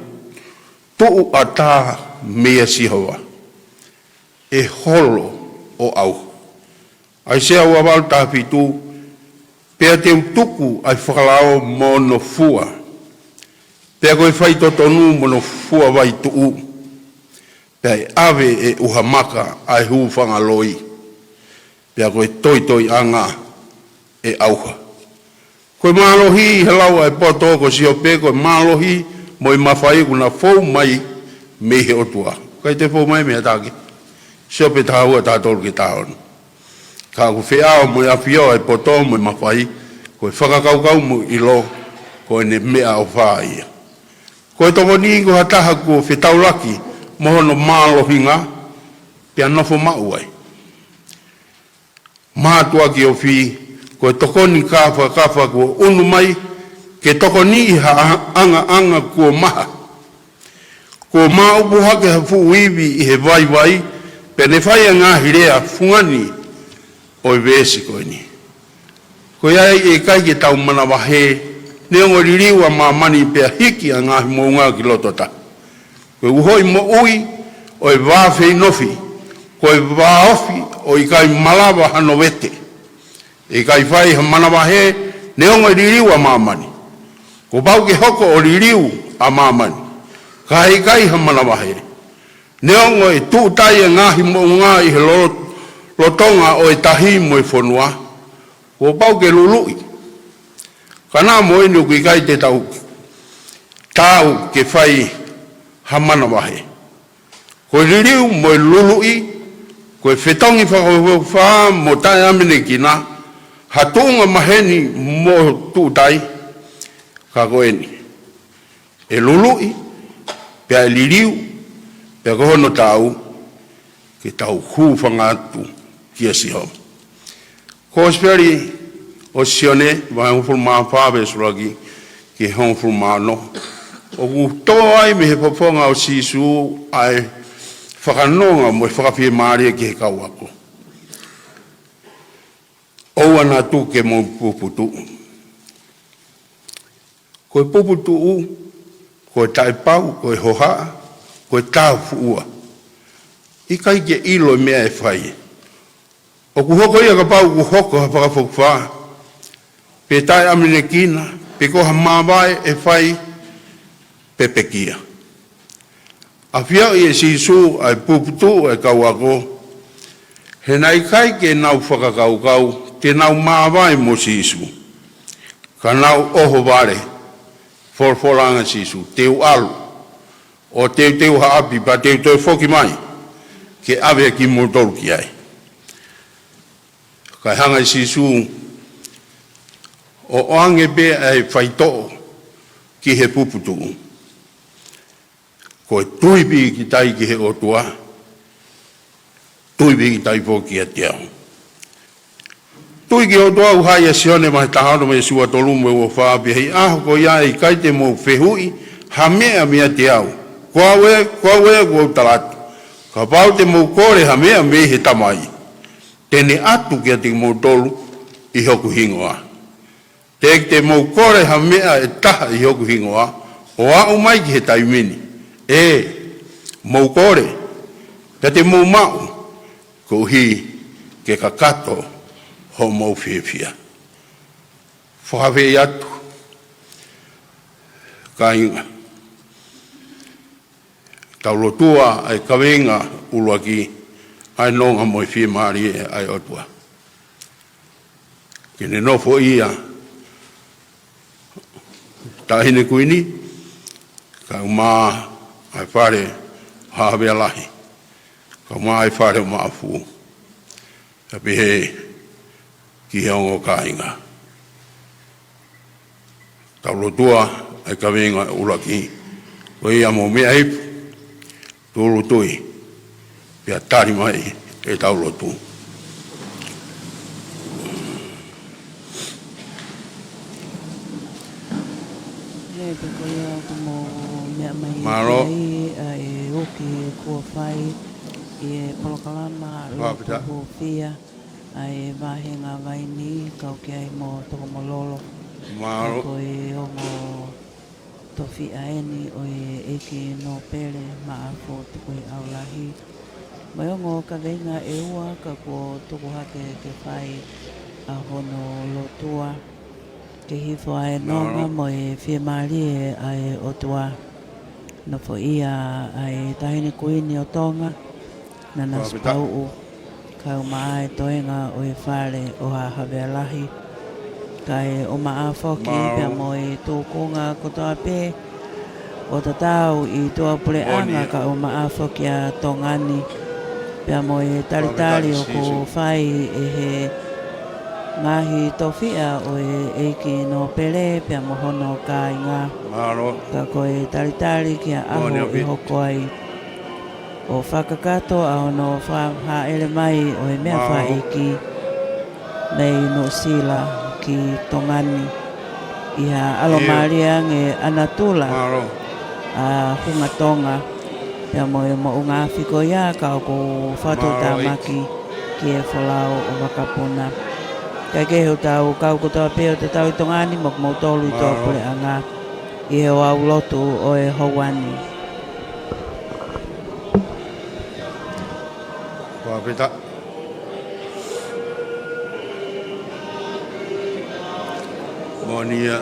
tuʻu ʻatā meia Sihova, ʻe holo ʻo ʻauha. ʻAisea ua valu taha fitu: Pea te u tuku ʻa e fakalao mo hono fua, pea ko e faitotonu mo hono fua vaituʻu, pea ʻe ʻave ʻe ʻuha maka ʻa e hūfanga loi, pea ko e toitoiʻanga ʻe ʻauha. Ko e mālohi ʻi he lau ʻa e poto ko Siope, ko e mālohi mo e mafai ʻoku na fou mai mei he ʻOtua. ʻIkai te fou mai mei ha taha kehe. Siope taha ua, taha tolu ki he taha ono. Ka ʻoku feʻao mo e ʻafio ʻa e poto mo e mafai, ko e fakakaukau mo e ʻilo, ko ʻene meʻaʻofa ia. Ko e tokoni ko ha taha kuo fetaulaki mo hono mālohinga, pea nofo maʻu ai. Mātuʻaki ofi, ko e tokoni kāfakafa kuo ʻunu mai ke tokoniʻi ha ʻangaʻanga kuo maha. Kuo māʻupu hake ha fuʻu ivi ʻi he vaivai, pea ne fai ʻa e ngaahi lea fungani ʻo e veesi ko eni. Ko ia ai ʻe ʻikai ke tau manavahē, neongo e liliu ʻa māmani pea hiki ʻa e ngaahi moʻunga ki loto tahi. Ko e uhoʻi moʻui ʻo e vā feinofi, ko e vā ofi ʻo ʻikai malava hano vete. ʻE ʻikai fai ha manavahē, neongo e liliu ʻa māmani. Kuo pau ke hoko ʻo liliu ʻa māmani, ka ʻe ʻikai ha manavahē, neongo e tuʻutai ʻa e ngaahi moʻunga ʻi he lo-, lotonga ʻo e tahi mo e fonua. Kuo pau ke luluʻi. Ka naʻa mo eni ʻoku ʻikai te tau taau ke fai ha manavahē. Ko e liliu mo e luluʻi, ko e fetongi fakaʻofoʻofa mo taʻeʻamanekina, ha tuʻunga maheni mo tuʻutai, ka ko eni. ʻE luluʻi, pea ʻe liliu, pea ko hono taau, ke tau hūfanga atu kia Sihova. Kosipeli ʻa Sione, vahe hongofulu mā fā veesi ʻuluaki ki he hongofulu mā ono, ʻoku tō ai mei he fofonga ʻo Sīsū ʻa e fakanonga mo e fakafiemālie ki he kau ako. ʻOua naʻa tuku ke mou puputuʻu. Ko e puputuʻu, ko e taʻepau, ko e hohaʻa, ko e tāufuʻua. ʻIkai ke ʻilo e meʻa ʻe fai. ʻOku hoko ia kapau ʻoku hoko ha fakafokifā, pe taʻeʻamanekina, pe ko ha māvae ʻe fai, pe pekia. ʻAfioʻi ʻe Sīsū ʻa e puputuʻu ʻa e kau ako, he naʻe ʻikai ke nau fakakaukau te nau māvae mo Sīsū. Ka nau ʻohovale, folofola ange ʻa Sīsū, te u ʻalu ʻo teuteu ha ʻapi pea te u toe foki mai ke ʻave ʻa kimoutolu ki ai. Kae hanga ʻe Sīsū ʻo ʻoange pē ʻa e faitoʻo ki he puputuʻu. Ko e tui pīkitai ki he ʻOtua, tui pīkitai foki kiate au. Tui ki he ʻOtua ʻoku hā ʻia Sione vahe taha ono veesi ua tolu mo e ua fā: Pea ʻi he ʻaho ko ia ʻe ʻikai te mou fehuʻi ha meʻa meiate au, ko au ē, ko au ē, kuo u tala atu. Kapau te mou kole ha meʻa mei he Tamai, te ne ʻatu kiate kimoutolu ʻi hoku hingoa. Teʻeki te mou kole ha meʻa ʻe taha ʻi hoku hingoa, ʻo aʻu mai ki he taimi ni. ʻE, mou kole, pea te mou maʻu, koeʻuhi ke kakato hoʻomou fiefia. Fakaafeʻi atu, kāinga. Tau lotua ʻa e kaveinga ʻuluaki, ʻa e nonga mo e fiemālie ʻa e ʻOtua. Ke ne nofoʻia Taʻahine Kuini, kaeʻumaʻā ʻa e fale ʻo Haʻa Havea Lahi, kaeʻumaʻā ʻa e fale ʻo Maʻafu. Pea pehē ki he ongo kāinga. Tau lotua ʻa e kaveinga ʻuluaki. Ko ia, mou meʻa hifo, tūʻulu tui, pea tali mai ʻetau lotu. Pea ko ia ʻoku mou meʻa mai ki ai, ʻa e uki kuo fai ʻi he polokalama lotu hūfia ʻa e vāhenga vaini, kau ki ai mo Tokomololo. Ka ko e ongo tofiʻa eni ʻo e ʻEiki Nōpele Maʻafu Tukuʻiʻaulahi. Mo e ongo kaveinga ʻe ua ka kuo tuku hake ke fai ʻa hono lotua. Ke hifo ʻa e nonga mo e fiemālie ʻa e ʻOtua. Nofoʻia ʻa e Taʻahine Kuini ʻo Tonga, Nanasipauʻu, kau maʻa e toenga ʻo e Fale ʻo Haʻa Havea Lahi. Kae ʻumaʻā foki pea mo e tūkunga kotoa pē ʻo tatau ʻi tuʻapuleʻanga, kae ʻumaʻā foki ʻa Tonga ni, pea mo e talitali ʻoku fai ʻe he ngaahi tofiʻa ʻo e ʻEiki Nōpele pea mo hono kāinga. Ka ko e talitali ki ha ʻaho ʻe hoko ai ʻo fakakakato ʻa hono fakahāʻele mai ʻo e meʻa fakaʻeiki mei Nuʻusila ki Tonga ni, ʻi ha ʻalomālie ange ʻa natula ʻa Hunga Tonga, pea mo e moʻunga afi ko ia ka ʻoku fakatuʻutāmaki ki he folau ʻo Vakapuna. Kae kehe, ʻoku tau kau kotoa pē ʻo tatau ʻi Tonga ni mo kimoutolu ʻi tuʻapuleʻanga ʻi he ouau lotu ʻo e houa ni. Fakafetaʻi. Moʻoni ia.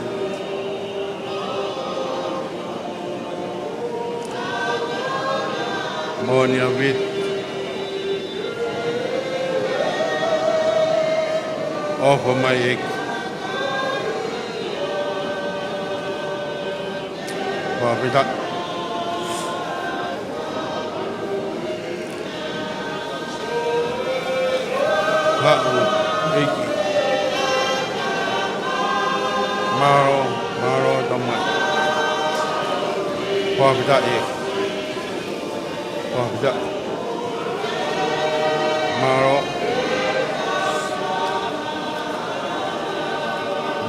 Moʻoni ia Viti. ʻOfa mai ʻEiki. Fakafetaʻi. Haʻu ʻEiki. Mālō, mālō Tamai. Fakafetaʻi ʻEiki. Fakafetaʻi. Mālō.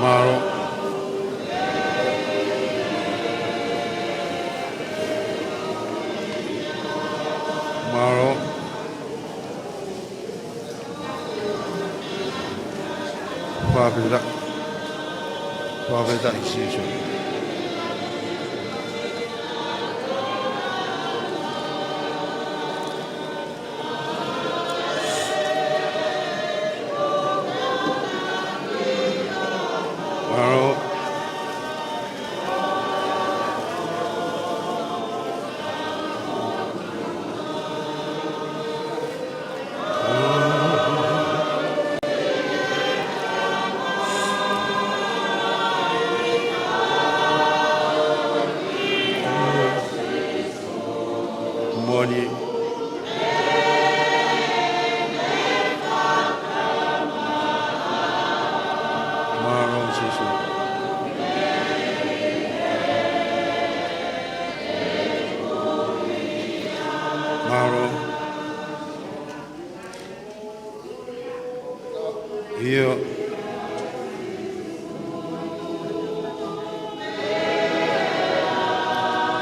Mālō. Mālō. Fakafetaʻi. Fakafetaʻi Sīsū. Mālō. Moʻoni. Mālō Sīsū. Mālō. ʻIo.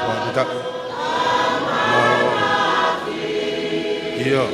Fakafetaʻi. Mālō. ʻIo.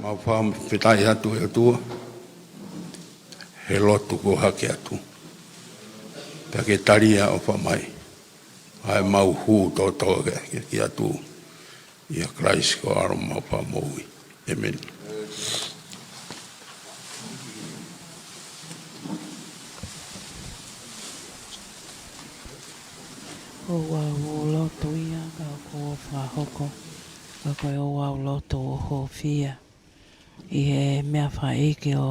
Mau fakafetaʻi atu ʻe ʻOtua he lotu kuo hake atu. Pea ke tali ʻa e ʻofa mai. ʻA e mau hū tōtō ke, ke, ke atu ʻia Kalaisi ko e ʻAlo mau Fakamoʻui. ʻĒmeni. ʻOku ou lotu ia, ka ʻoku ou fakahoko, ka ko e ʻoku ou lotu ʻo hōifua ʻi he meʻa fakaʻeiki ʻo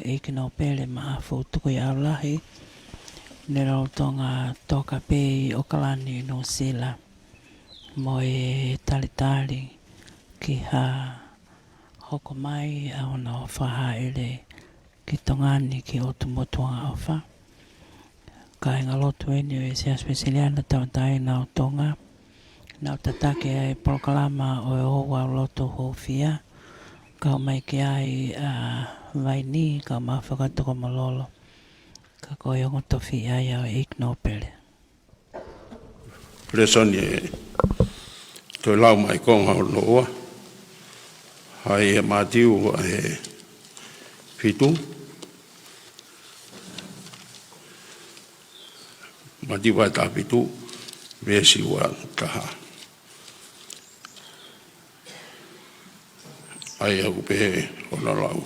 ʻEiki Nōpele Maʻafu Tukuʻiʻaulahi, ne lolotonga toka pē ʻi ʻOkalani, Nuʻusila, mo e talitali ki ha hoko mai ʻa hono fakahāʻele ki Tonga ni ki he ʻOtu Motu Angaʻofa. Kāinga lotu eni ʻo e Siasi Uēsiliana Tauʻatāina ʻo Tonga, naʻa nau tataki ʻa e polokalama ʻo e ʻOku ou lotu ʻo hōifua, kau mai ki ai ʻa Vaini, kau mai fakatoka mo Lolo, ka ko e ongo tofiʻa ia ʻo ʻEiki Nōpele. Lēsoni ʻe toe lau mai konga hono ua, ʻa ia ʻa Mātiu vahe fitu. Mātiu vahe taha fitu, veesi ua taha. ʻA ia ʻoku pehē hono lau: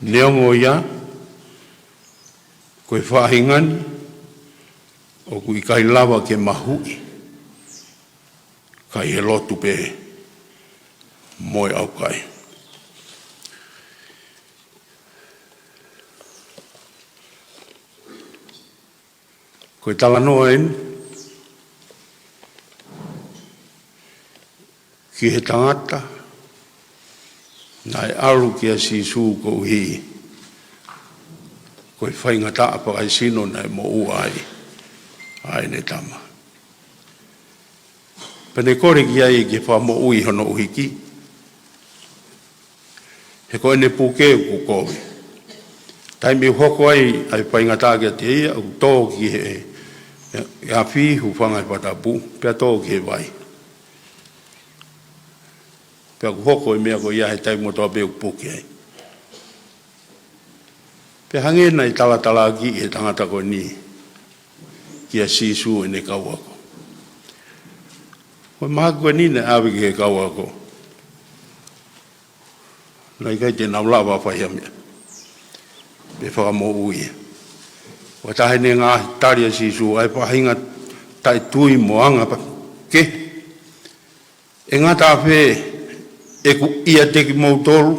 Neongo ia, ko e faʻahinga ni ʻoku ʻikai lava ke mahuʻi, ka ʻi he lotu pē mo e ʻaukai. Ko e talanoa eni ki he tangata naʻe ʻalu kia Sīsū koeʻuhi ko e faingataʻa fakaesino naʻe moʻua ai ʻa ʻene tama. Pea ne kole ki ai ke fakamoʻui hono ʻuhiki, he ko ʻene puke ʻoku kovi. Taimi ʻoku hoko ai ʻa e faingataʻa kiate ia, ʻoku tō ki he, he afi, hūfanga he fakatapu, pea tō ki he vai. Pea ʻoku hoko e meʻa ko ia he taimi kotoa pē ʻoku puke ai. Pea hangē naʻe talatalaakiʻi ʻe he tangata ko eni kia Sīsū ʻene kau ako. Ko e mahaki ko eni naʻe ʻave ki he kau ako, naʻe ʻikai te nau lava fai ha meʻa pe fakamoʻui ia. Ko e taha eni e ngaahi tali ʻa Sīsū, ʻa e faʻahinga taʻetui mo anga pa-, ke ʻe ngata ʻafē ʻeku ʻiate kimoutolu?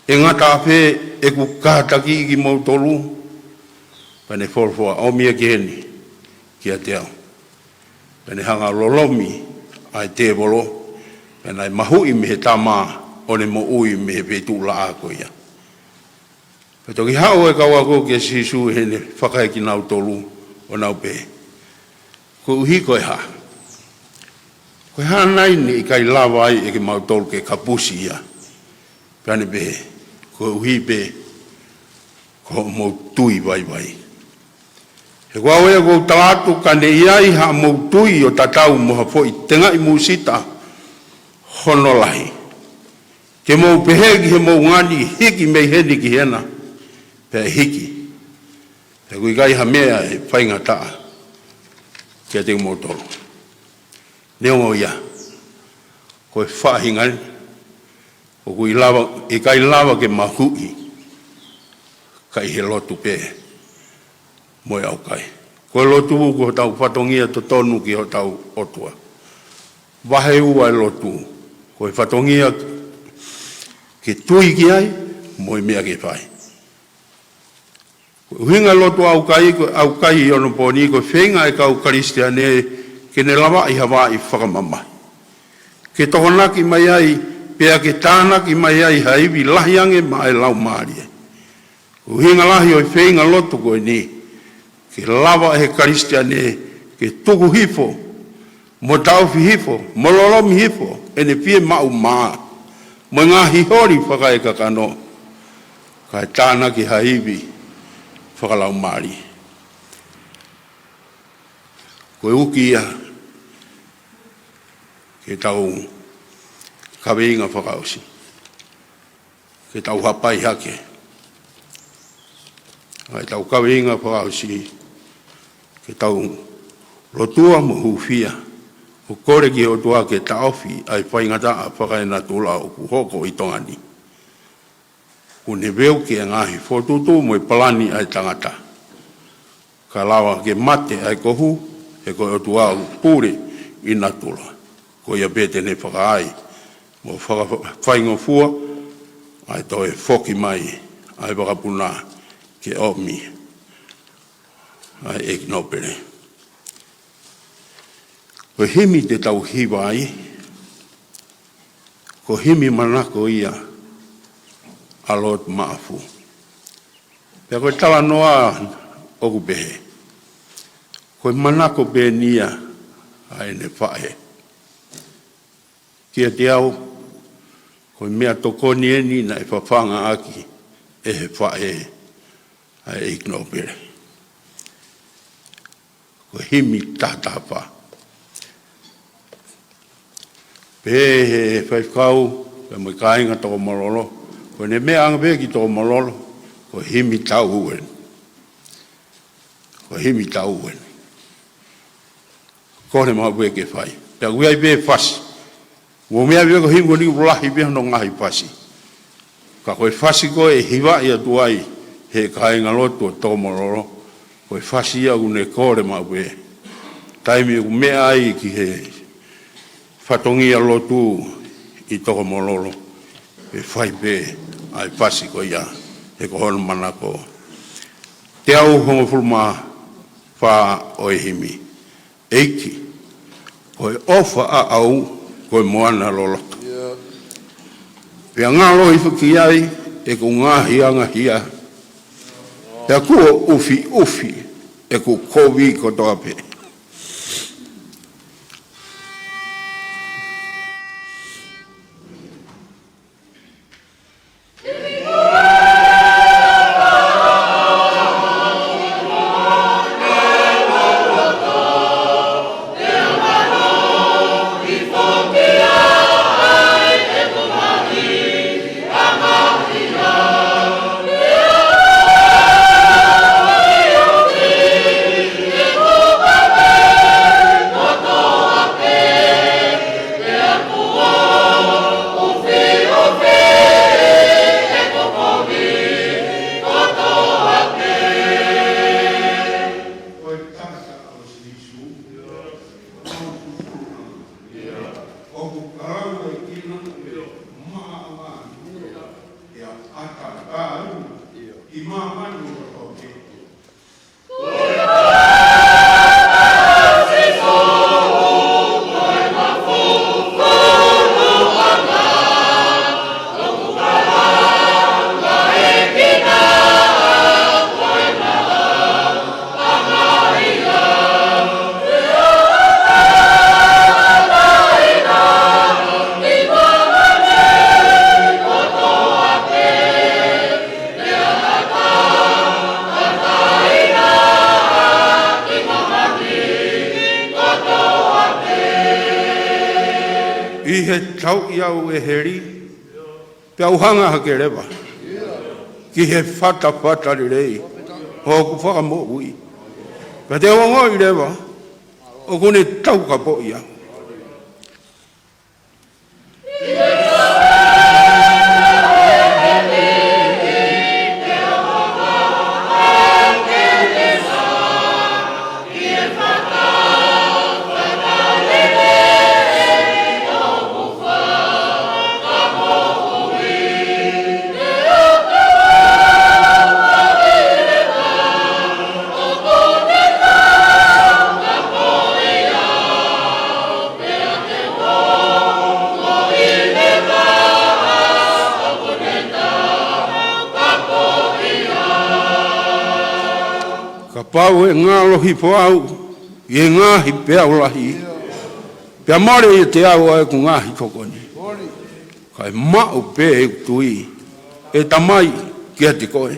ʻE ngata ʻafē ʻeku kātakiʻi kimoutolu? Pea ne folofola, ʻomi ia ki heni kiate au. Pea ne hanga ʻo lolomi ʻa e tēvolo, pea naʻe mahuʻi mei he tama ʻo ne moʻui mei he feituʻulaʻā ko ia. Pea toki haʻu e kau ako kia Sīsū ʻi heʻene fakahā kiate kinautolu ʻo nau pehē, koeʻuhi ko e hā? Ko e hā nai naʻe ʻikai lava ai ʻe kimautolu ke kapusi ia? Pea ne pehē, koeʻuhi pē ko hoʻomou tui vaivai. He ko au ē ʻoku ou tala atu, ka ne ʻi ai haʻamou tui ʻo tatau mo ha foʻi tengaʻi mūsita hono lahi, te mou pehē ki he moʻunga ni, hiki mei heni ki hena, pea ʻe hiki. He ʻoku ʻikai ha meʻa ʻe faingataʻa kiate kimoutolu. Neongo ia, ko e faʻahinga ni ʻoku ʻi lava, ʻikai lava ke mahuʻi, ka ʻi he lotu pē mo e ʻaukai. Ko e lotu ko hotau fatongia totonu ki hotau ʻOtua. Vahe ua e lotu, ko e fatongia ke tui ki ai mo e meʻa ke fai. Ko e ʻuhinga lotu ʻaukai, ko e ʻaukai ʻi onopooni, ko e feinga e kau Kalisitiane ke ne lavaʻi ha vaʻi fakamamahi ke tokonaki mai ai, pea ke tānaki mai ai ha ivi lahi ange maʻa e laumālie. Ko e ʻuhinga lahi ʻo e feinga lotu ko eni, ke lava ʻe he Kalisitiane ke tuku hifo, mo taʻofi hifo, mo lolomi hifo ʻene fiemaʻu mā mo e ngaahi holi fakaekakano, kae tānaki ha ivi fakalaumālie. Ko e uki ia ki heʻetau kaveinga fakaʻosi, ke tau hapai hake ʻa ʻetau kaveinga fakaʻosi, ke tau lotua mo hūfia, ʻo kole ki he ʻOtua ke taʻofi ʻa e faingataʻa fakaenatula ʻoku hoko ʻi Tonga ni. ʻOku ne veuki e ngaahi fokotuʻutuʻu mo e palani ʻa e tangata, Ka lava ke mate ʻa e kohu, he ko e ʻOtua ʻoku pule ʻi natula. Ko ia pē te ne fakaai mo faka-, faingofua ʻa e toe foki mai ʻa e vakapuna ke ʻomi ʻa e ʻEiki Nōpele. Ko e himi te tau hiva ai, ko e himi manako ia ʻa Lord Maʻafu. Pea ko e talanoa ʻoku pehē, ko e manako pē eni ia ʻa ʻene faʻē. Kiate au, ko e meʻatokoni eni naʻe fafanga ʻaki ʻe he faʻē ʻa e ʻEiki Nōpele. Ko e himi taha taha fā. Pehē ʻe he faifekau, pea mo e kāinga Tokomololo, ko ʻene meʻa ange pē ki Tokomololo, ko e himi tau eni. Ko e himi tau eni. Kole maʻu pē ke fai. Pea ʻoku ʻi ai pē fasi. Mou meaʻi pē ko e himi ko eni ʻoku lahi pē hono ngaahi fasi. Ka ko e fasi ko ē ʻe hivaʻi atu ai ʻe he kāingalotu ʻo Tokomololo, ko e fasi ia ʻoku ne kole maʻu pē. Taimi ʻoku meʻa ai ki he fatongia lotu ʻi Tokomololo, ʻe fai pē ʻa e fasi ko ia, he ko hono manako. Teau hongofulu mā fā ʻo e himi. ʻEiki, ko e ʻofa ʻaʻau ko e moana loloto. Pea ngalo hifo ki ai ʻeku ngaahi angahia. Pea kuo ʻufiʻufi ʻeku kovi kotoa pē. Ko e tangata ʻo Sīsū, ʻoku kalaua e kina, maʻa ʻa ia ʻata kāu, ʻi māmani ʻo toke. ʻI he tauʻi au ʻe heli, pea u hanga hake leva ki he fatafata lelei ʻo hoku fakamoʻui. Pea te u ongoʻi leva ʻoku ne taukapoʻi au. Kapau ʻe ngalo hifo au ʻi he ngaahi peau lahi, pea mole ʻiate au ʻa ʻeku ngaahi tokoni, kae maʻu pē ʻeku tui, ʻe Tamai, kiate koe.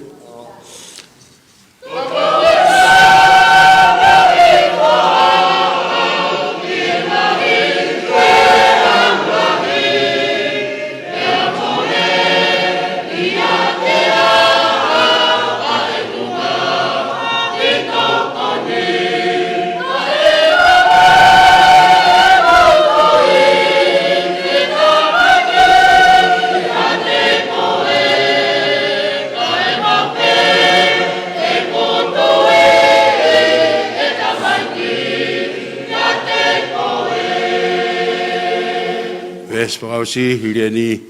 Siasi fakaʻosi, hili eni,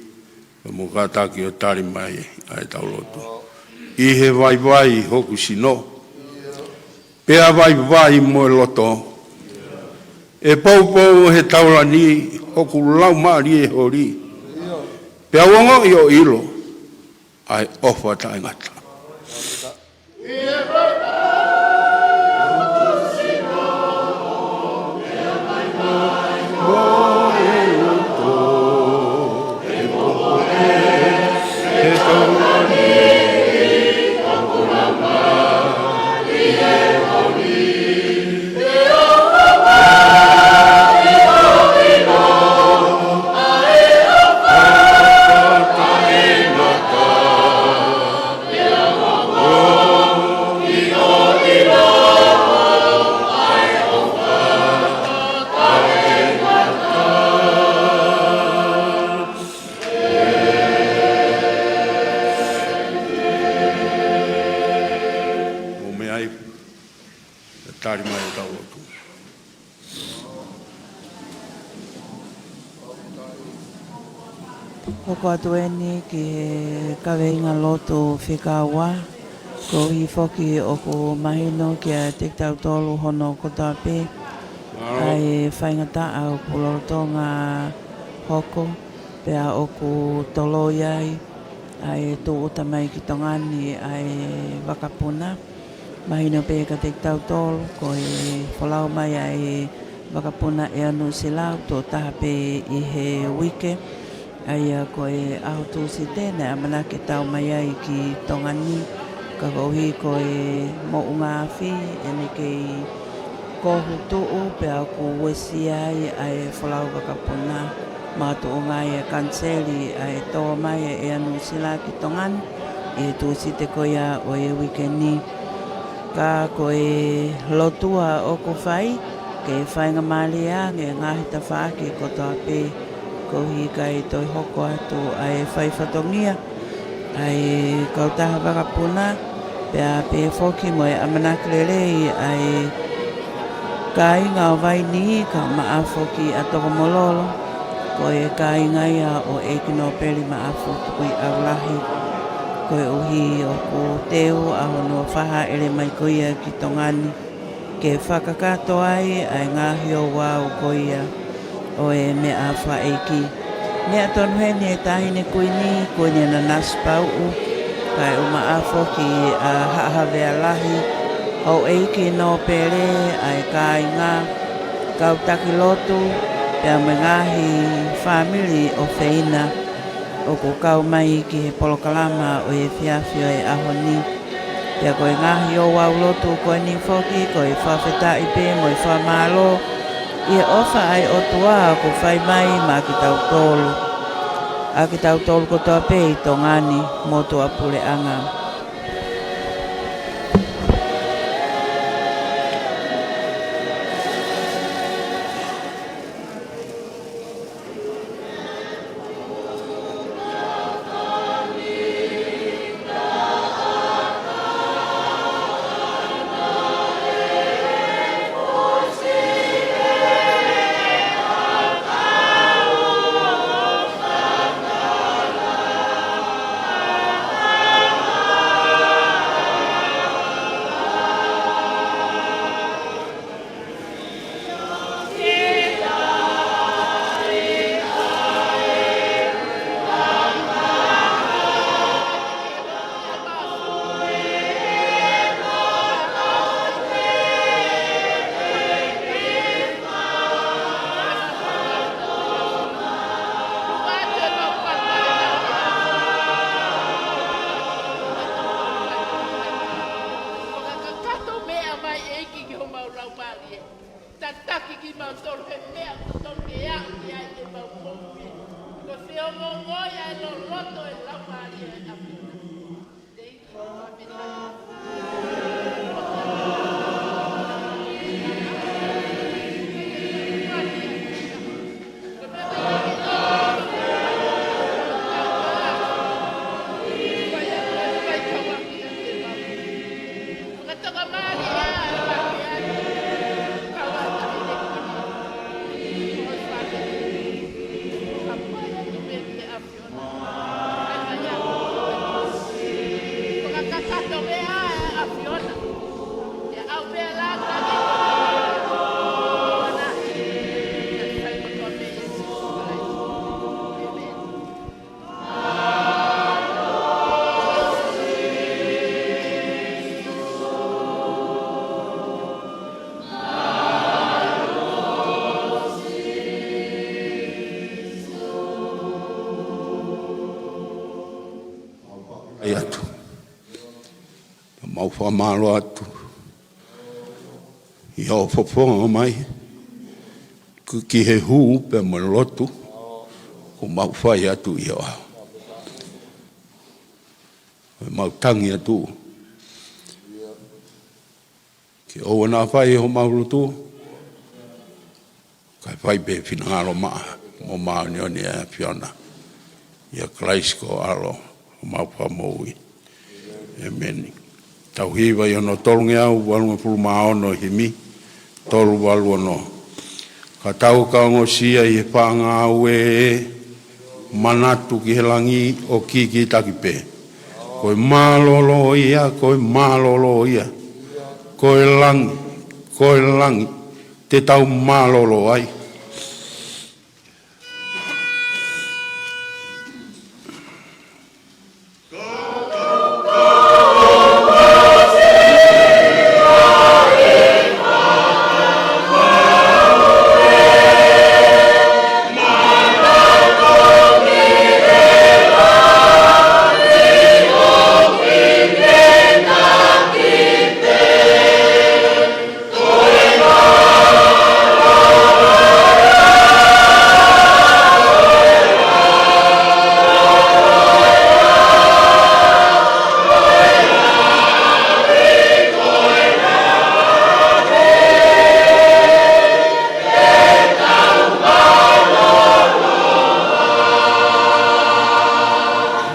ka mou kātaki ʻo tali mai ʻa e tau lotu. ʻI he vaivai hoku sino, pea vaivai mo e loto, ʻe poupou he taulani hoku laumālie holi, pea u ongoʻi ʻo ʻilo ʻa e ʻofa taʻengata. Mou meʻa ai, tali mai ʻetau lotu. Hoko atu eni ki he kaveinga lotu fika ua, koeʻuhi foki ʻoku mahino kiate kitautolu hono kotoa pē ʻa e faingataʻa ʻoku lolotonga hoko, pea ʻoku toloi ai ʻa e tūʻuta mai ki Tonga ni ʻa e vakapuna. Mahino pē kiate kitautolu, ko e folau mai ʻa e vakapuna ʻa Nuʻusila ʻoku tuʻo taha pē ʻi he uike, ʻa ia ko e ʻaho Tūsite naʻe ʻamanaki ke tau mai ai ki Tonga ni, ka koeʻuhi ko e moʻunga afi ʻene kei kohu tuʻu, pea ʻoku uesia ai ʻa e folau vakapuna. Makatuʻunga ʻa e kaniseli ʻa e tō mai ʻa Nuʻusila ki Tonga ni ʻi he Tūsite ko ia ʻo e uike ni. Ka ko e lotua ʻoku fai, ke faingamālie ange ngaahi tafaʻaki kotoa pē, koeʻuhi kae toe hoko atu ʻa e fai fatongia ʻa e kautaha vakapuna, pea pehē foki mo e ʻamanaki lelei ʻa e kāinga ʻo Vainī, kae ʻumaʻā foki ʻa Tokomololo, ko e kāinga ia ʻo ʻEiki Nōpeli Maʻafu Tukuiʻaulahi, koeʻuhi ʻoku teu ʻa hono fakahaʻele mai ko ia ki Tonga ni, ke fakakakato ai ʻa e ngaahi ouau ko ia ʻo e meʻa fakaʻeiki. Meʻa tonu heni ʻe Taʻahine Kuini, Kuini Nanasipauʻu, kae ʻumaʻā foki ʻa Haʻa Havea Lahi, Houʻeiki Nōpele, ʻa e kāinga, kau taki lotu, pea mo e ngaahi fāmili ʻofeina ʻoku kau mai ki he polokalama ʻo e efiafi ʻo e ʻaho ni. Pea ko e ngaahi ouau lotu ko eni foki, ko e fakafetaʻi pē mo e fakamālō ʻi he ʻofa ʻa e ʻOtua ʻoku fai mai maʻa kitautolu, ʻa kitautolu kotoa pē ʻi Tonga ni, motuʻa puleʻanga. Fakakakato meʻa mai ʻEiki ki homau laumālie. Tataki kimautolu he meʻa ʻoku totonu ke aʻu ki ai ʻemau moʻui. Ko e feongoongo ia ʻa e loloto ʻo e laumālie ʻo e ʻAfiona. Thank you. ʻAi atu. Mau fakamālō atu ʻi hoʻo fofonga mai ki he hū pea mo e lotu kuo mau fai atu ʻi ho ʻao. Mau tangi atu ke ʻoua naʻa fai homau lotu kae fai pē finangalo maʻa mo māʻoniʻoni ʻa e ʻAfiona. ʻIa Kalaisi ko ho ʻAlo, homau Fakamoʻui. ʻĒmeni. Tau hiva ʻi hono tolungeau valungofulu mā ono himi, tolu valu ono. Ka tau ka ongosia ʻi he fanga ngāue, manatu ki he langi ʻo kikitaki pē. Ko e mālōlō ia, ko e mālōlō ia. Ko e langi, ko e langi, te tau mālōlō ai.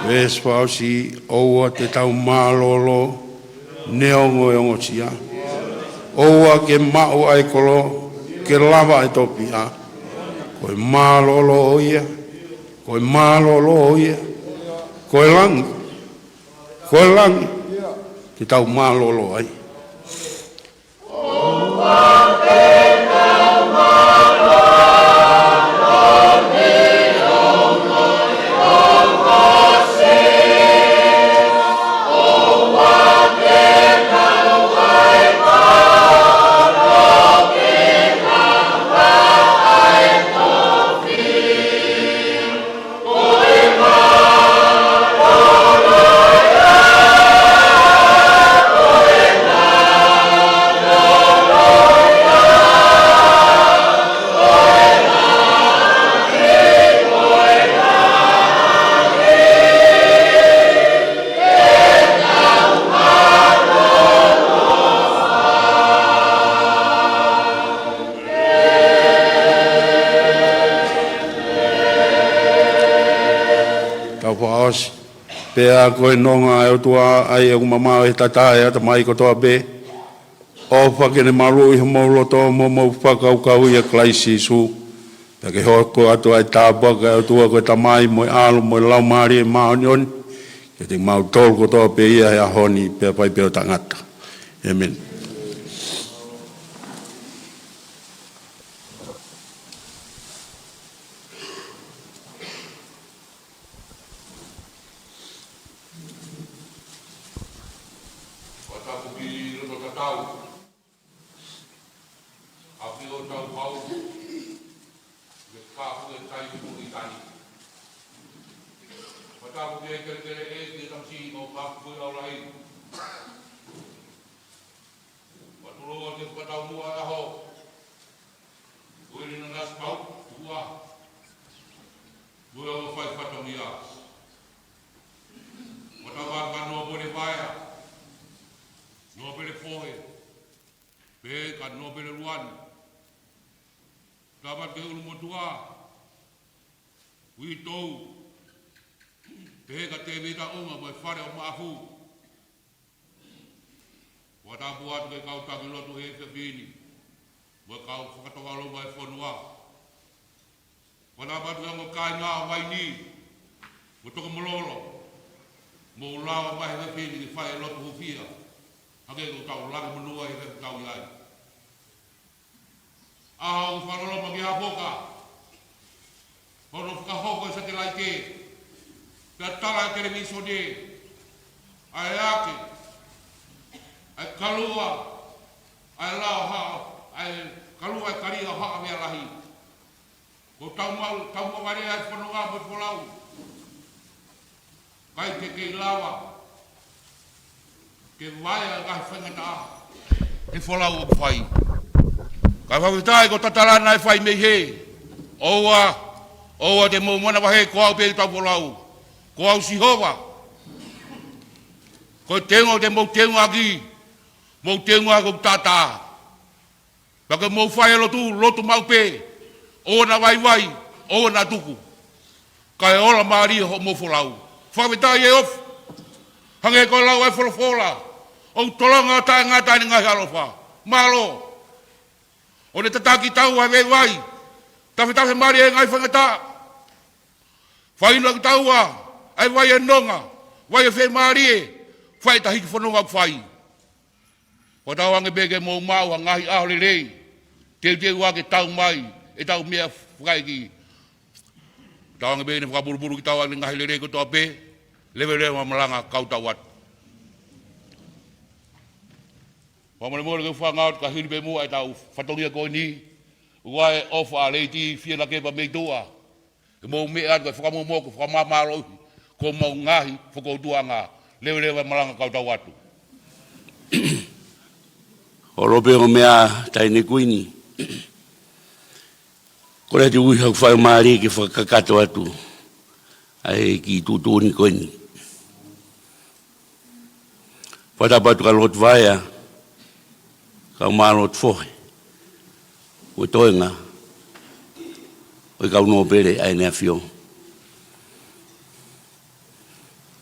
Veesi fakaʻosi, ʻoua te tau mālōlō neongo e ongosia. ʻOua ke maʻu ʻa e kolo, ke lava ʻa e tofiʻa. Ko e mālōlō ia, ko e mālōlō ia, ko e langi, ko e langi, te tau mālōlō ai. Tau fakaʻosi. Pea ko e nonga ʻa e ʻOtua ʻa ia ʻoku mamaʻo ʻi he tata ʻa e ʻatamai kotoa pē, ʻofa ke ne maluʻi homou loto mo hoʻomou fakakaukau ʻia Kalaisi Sīsū. Pea ke hoko atu ʻa e tāpuaki ʻa e ʻOtua ko e Tamai mo e ʻAlo mo e Laumālie Māʻoniʻoni kiate kimautolu kotoa pē ʻi he ʻaho ni pea fai pē ʻo taʻengata. ʻĒmeni. Fakatapu ki loto tatau. ʻAfio tau pau. Ke kapu e tai mo i tai. Fakatapu ki he kelekele ʻeiki, tamasiʻi mo kapu e ʻaulai. Fakatulou atu ke fakataumuʻa e ʻaho. Ko e lina nasi pau, ua. Ko e ʻo fai fatongia. Ko tau ka ka nōpele paea. Nōpele fohe. Pehē ka nōpele luani. Tau atu ke ʻulumotuʻa. Uitou. Pehē ka Tēvita ʻUnga mo e Fale ʻo Maʻafu. Fakatapu atu ki he kau taki lotu he efiafi ni, mo e kau fakatokanga ʻo e fonua. Fakatapu atu ki he ongo kāinga ʻo Vaini, mo Tokomololo, Mou lava mai he efiafi ni ke fai e lotu hūfia. Hangē ko ʻetau langa monū ai he ʻoku tau ʻi ai. ʻA e fakaloloma ki Hafoka. Hono fakahoko e satelaite. Pea tala e televīsone. ʻA e ake. ʻA e kalua. ʻA e lao ha. ʻA e kalua e kalia ha mea lahi. Ko tau mau, tau mau vale ai fononga mo folau. ʻIkai ke kei lava ke vaea e ngaahi faingataʻa he folau ʻoku fai. Ka fakafetaʻi ko e tatala naʻe fai mei hē. ʻOua, ʻoua te mou manavahē ko au pē ʻi heʻetau folau. Ko au Sihova. Ko e teunga te mou teunga ʻaki, mou teunga ʻaki ʻoku tātā. Pea ke mou fai e lotu, lotu maʻu pē, ʻoua naʻa vaivai, ʻoua naʻa tuku. Kae ola mālie hoʻomou folau. Fakafetaʻi e ofi. Hangē ko e lau ʻa e folofola. ʻOku tolonga ʻo taʻengata ʻene ngaahi ʻaloʻofa. Mālō. ʻO ne tataki kitaua he vaivai. Tafetafe mālie e ngaahi faingataʻa. Fai ʻaki kitaua, ʻa e vai ʻo e nonga, vai ʻo e fiemālie, fai ʻetau hiki fononga ʻoku fai. Fakatauange pē ke mou maʻu ha ngaahi ʻaho lelei, teuteu ʻa ke tau mai, ʻetau meʻa fakaʻeiki. Fakatauange pē ke ne fakapulupulu kitaua ʻaki e ngaahi lelei kotoa pē, leveleva malanga kau tau atu. Fakamolemole ke u fakaʻaonga atu ka hili pē muʻa ʻetau fatongia ko eni, ʻoku ʻi ai e ʻofa ʻa Lady Fielakepa mei tuʻa. Ke mou meʻa atu ke fakamomoko, fakamāmālohi, ko homou ngaahi fokoutuʻanga, leveleva malanga kau tau atu. Holo pē hoʻo meʻa Taʻahine Kuini. Kole atu ui hau fai mālie ke fakakakato atu ʻa e kiʻi tuʻutuʻuni ko eni. Fakatapu atu kia Lord Vaea, kau mai Lord Fohe, ʻo e toenga ʻo e kau nōpele ʻa ʻEne ʻAfio.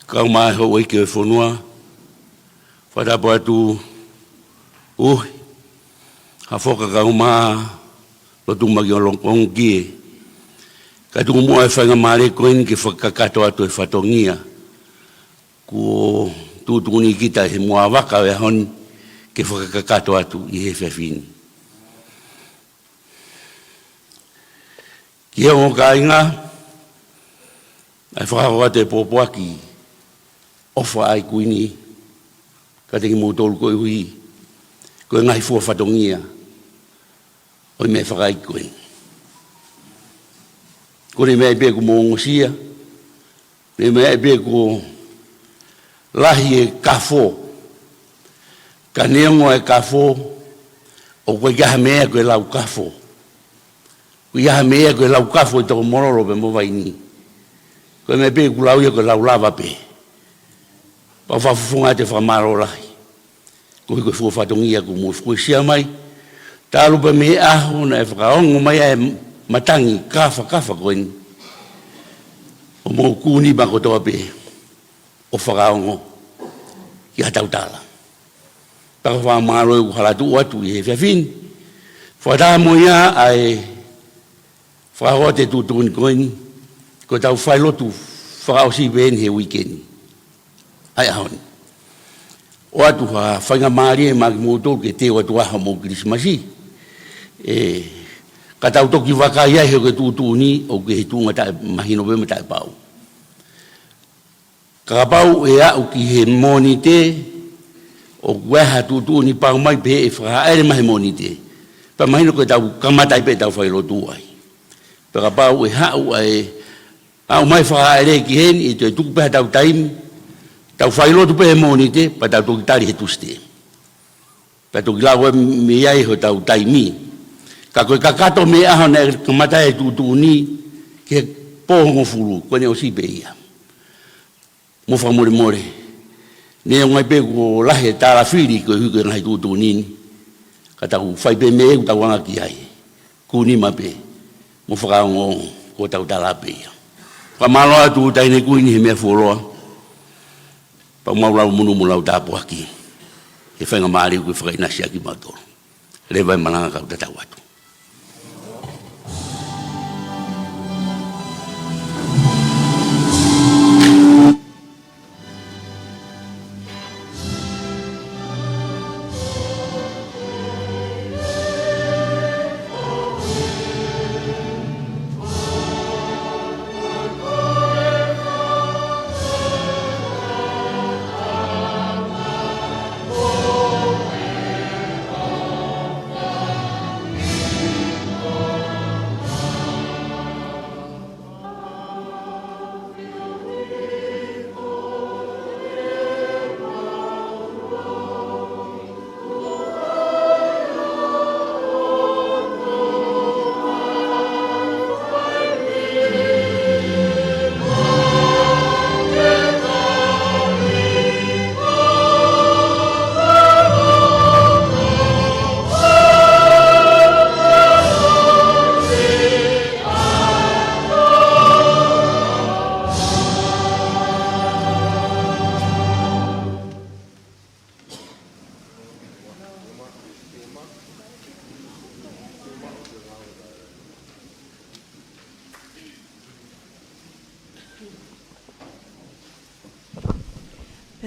Kau mai houʻeiki ʻo e fonua, fakatapu atu Uhi, Hafoka kau mai Lotu Maki ʻo Longongie. Ka tuku muʻa e faingamālie ko eni ke fakakakato atu e fatongia kuo tuʻutuʻuni kita he muʻa vaka ʻo e ʻaho ni ke fakakakato atu ʻi he efiafi ni. Ki he ongo kāinga, ʻa e fakahoko atu e pōpoaki ʻofa ʻa e Kuini kiate kimoutolu koeʻuhi ko e ngaahi fua fatongia ʻo e meʻa fakaʻeiki ko eni. Ko e meʻa pē kuo mou ongosia, meʻa, meʻa pē kuo lahi e kafo. Ka neongo e kafo, ʻoku ʻikai ha meʻa ko e lau kafo. ʻOku ʻikai ha meʻa ko e lau kafo ʻi toko mololo pē mo vaini. Ko e meʻa pē ʻoku lau ia ko e lau lava pē. Pea fakafofonga atu e fakamālō lahi. Koeʻuhi ko e fua fatongia kuo mou fuesia mai. Talu pē mei he ʻaho naʻe fakaongo mai ai e matangi kafakafa ko eni. ʻO mou kuni ma kotoa pē ʻo fakaongo ki ha tautala. Pea ko e fakamālō ʻoku hala tuʻu atu ʻi he efiafi ni. Fakataha mo ia ʻa e fakahoko atu e tuʻutuʻuni ko eni, ko ʻetau failotu fakaʻosi pē eni he uike ni. ʻA e ʻaho ni. ʻOatu ha faingamālie maʻa kimoutolu ke teu atu ʻa hoʻomou Kilisimasi. ʻE, ka tau toki vakai ai he ko e tuʻutuʻuni, ʻoku ʻi he tuʻunga taʻemahino pē mo taʻepau. Ka kapau ʻe aʻu ki he Mōnite, ʻoku ʻi ai ha tuʻutuʻuni pau mai pē ʻe fakahaʻele mai he Mōnite. Pea mahino ko ʻetau kamata ai pē ʻetau failotu ai. Pea kapau ʻe haʻu ai, aʻu mai fakahaʻele ki heni, ʻe toe tuku pē haʻatau taimi, tau failotu pē he Mōnite, pea tau toki tali he Tūsite. Pea toki lau e mei ai hotau taimi. Ka ko e kakato mei he ʻaho naʻe kamata ai e tuʻutuʻuni ki he pō hongofulu, ko ʻene ʻosi pē ia. Mou fakamolemole. Neongo ai pē kuo lahi e tālafili koeʻuhi ko e ngaahi tuʻutuʻuni ni. Ka tau fai pē mei heʻetau anga ki ai. Kuni maʻu pē. Mou fakaongoongo ko ʻetau tala pē ia. Fakamālō atu Taʻahine Kuini he meʻa fuoloa. Pea mau lau monū mo lau tāpuaki. He faingamālie kuo fakaʻinasi ʻaki kimautolu. Leva e malanga kau tatau atu.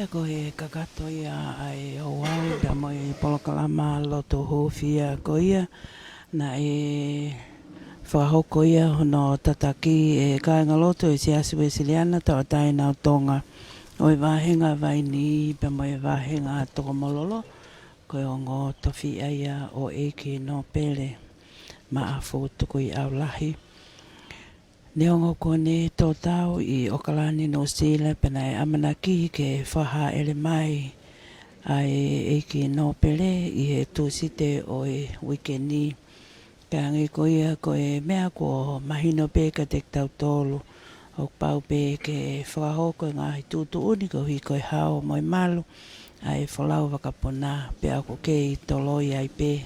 Ko e kakato ia ʻa e ouau pea mo e polokalama lotu hūfia ko ia, naʻe fakahoko ia hono tataki ʻe he kāingalotu ʻo e Siasi Uēsiliana Tauʻatāina ʻo Tonga ʻo e Vāhenga Vainī pea mo e Vāhenga Tokomololo, ko e ongo tofiʻa ia ʻo ʻEiki Nōpele Maʻafu Tukuiʻaulahi. Neongo kuo ne tō tau ʻi ʻOkalani, Nuʻusila, pea naʻe ʻamanaki ke fakahāʻele mai ʻa e ʻEiki Nōpele ʻi he Tūsite ʻo e uike ni. Ka hangē ko ia, ko e meʻa kuo mahino pē kiate kitautolu, ʻoku pau pē ke fakahoko e ngaahi tuʻutuʻuni koeʻuhi ko e hao mo e malu ʻa e folau vakapuna, pea ʻoku kei toloi ai pē.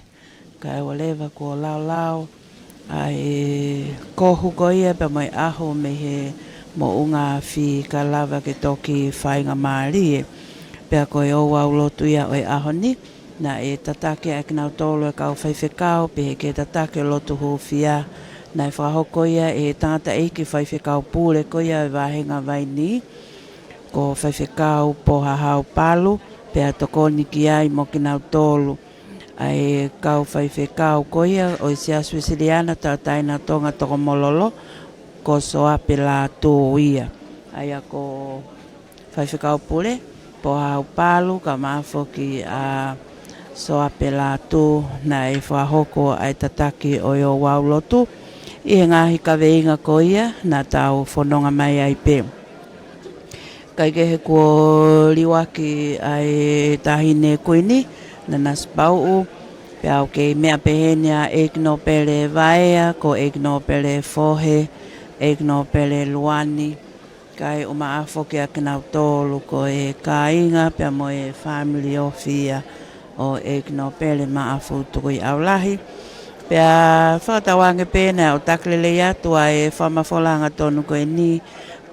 Kae ʻoua leva kuo laolao ʻa e kohu ko ia pea mo e ʻaho mei he moʻunga afi kae lava ke toki faingamālie. Pea ko e ouau lotu ia ʻo e ʻaho ni, naʻe tataki ʻa kinautolu e kau faifekau pehē ki he tataki lotu hūfia, naʻe fakahoko ia ʻe he tangataʻeiki faifekau pule ko ia ʻo e Vāhenga Vainī, ko Faifekau Pohahau Palu, pea tokoni ki ai mo kinautolu ʻa e kau faifekau ko ia ʻo e Siasi Uēsiliana Tauʻatāina ʻo Tonga Tokomololo, ko Soape Lātū ia. ʻA ia ko Faifekau Pule Pohahau Palu, kae ʻumaʻā foki ʻa Soape Lātū, naʻe fakahoko ʻa e tataki ʻo e ouau lotu ʻi he ngaahi kaveinga ko ia naʻa tau fononga mai ai pē. Kae kehe, kuo liuaki ʻa e Taʻahine Kuini, Nanasipauʻu, pea ʻoku kei meʻa pehē ni ʻa ʻEiki Nōpele Vaea, ko ʻEiki Nōpele Fohe, ʻEiki Nōpele Luani, kae ʻumaʻā foki ʻa kinautolu ko e kāinga pea mo e fāmili ofi ia ʻo ʻEiki Nōpele Maʻafu Tukuiʻaulahi. Pea fakatauange pē naʻe ʻoatu lelei atu ʻa e fakamafola hangatonu ko eni,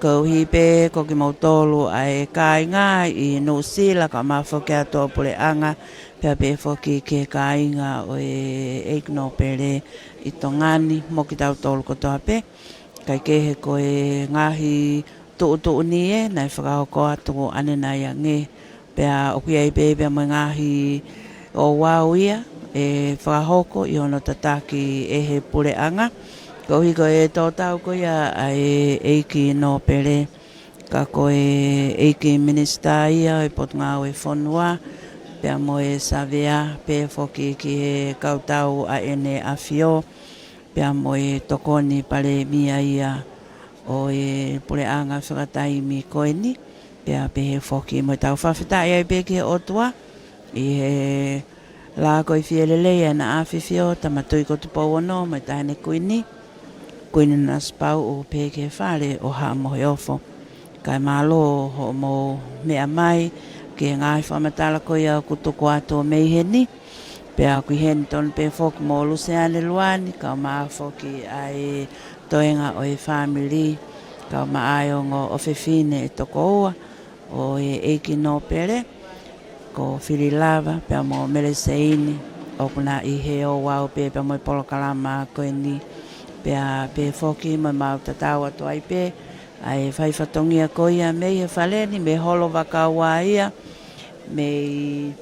koeʻuhi pē ko kimoutolu ʻa e kāinga ʻi Nuʻusila, kae ʻumaʻā foki ʻa e puleʻanga, pea pehē foki ki he kāinga ʻo e ʻEiki Nōpele ʻi Tonga ni mo kitautolu kotoa pē. Kae kehe, ko e ngaahi tuʻutuʻuni ē naʻe fakahoko atu ʻanenai ange, pea ʻoku ʻi ai pē pea mo e ngaahi ouau ia ʻe fakahoko ʻi hono tataki ʻe he puleʻanga. Koeʻuhi ko e tō tau ko ia ʻa e ʻEiki Nōpele, ka ko e ʻEiki Minisitā ia ʻo e Potungāue Fonua, pea mo e Savea, pehē foki ki he kau tau ʻa ʻEne ʻAfio, pea mo e Tokoni Palēmia ia ʻo e puleʻanga fakataimi ko eni, pea pehē foki mo ʻetau fakafetaʻi ai pē ki he ʻOtua ʻi he lākoifie lelei ʻa ʻEna ʻAfifio, Tama Tuʻi ko Tupou Ono, mo e Taʻahine Kuini, Kuini Nanasipauʻu, pehē ki he Fale ʻo Haʻa Moheofo. Kae mālō hoʻomou meʻa mai ki he ngaahi fakamatala ko ia ʻoku tuku atu mei heni. Pea ʻoku ʻi heni tonu pē foki mo Luseane Luani, kae ʻumaʻā foki ʻa e toenga ʻo e fāmili, kae ʻumaʻā ʻa e ongo ʻofefine ʻe toko ua ʻo e ʻEiki Nōpele, ko Fililava pea mo Meleseini, ʻoku na ʻi he ouau pē pea mo e polokalama ko eni. Pea pehē foki mo ʻemau tatau atu ai pē ʻa e fai fatongia ko ia mei he fale ni, mei Holo Vakaua ia, mei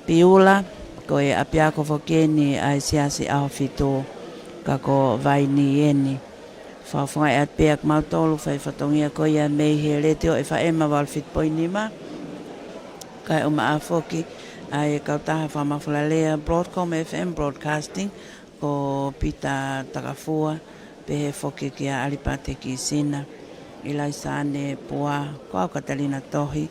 Piula, ko e ʻapiako foki eni ʻa e Siasi ʻAhofitu, ka ko Vainī eni. Fakafofongaʻi atu pē ʻa kimautolu fai fatongia ko ia mei he Letiō ʻEfaema valu fitu poini nima, kae ʻumaʻā foki ʻa e kautaha fakamafola lea Broadcom F M Broadcasting, ko Pita Takafua, pehē foki kia ʻAlipate Kisina, ʻIlaisane Pua, ko au Katalina Tohi.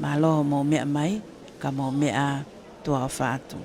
Mālō hoʻomou meʻa mai, ka mou meʻa, tuʻa ʻofa atu.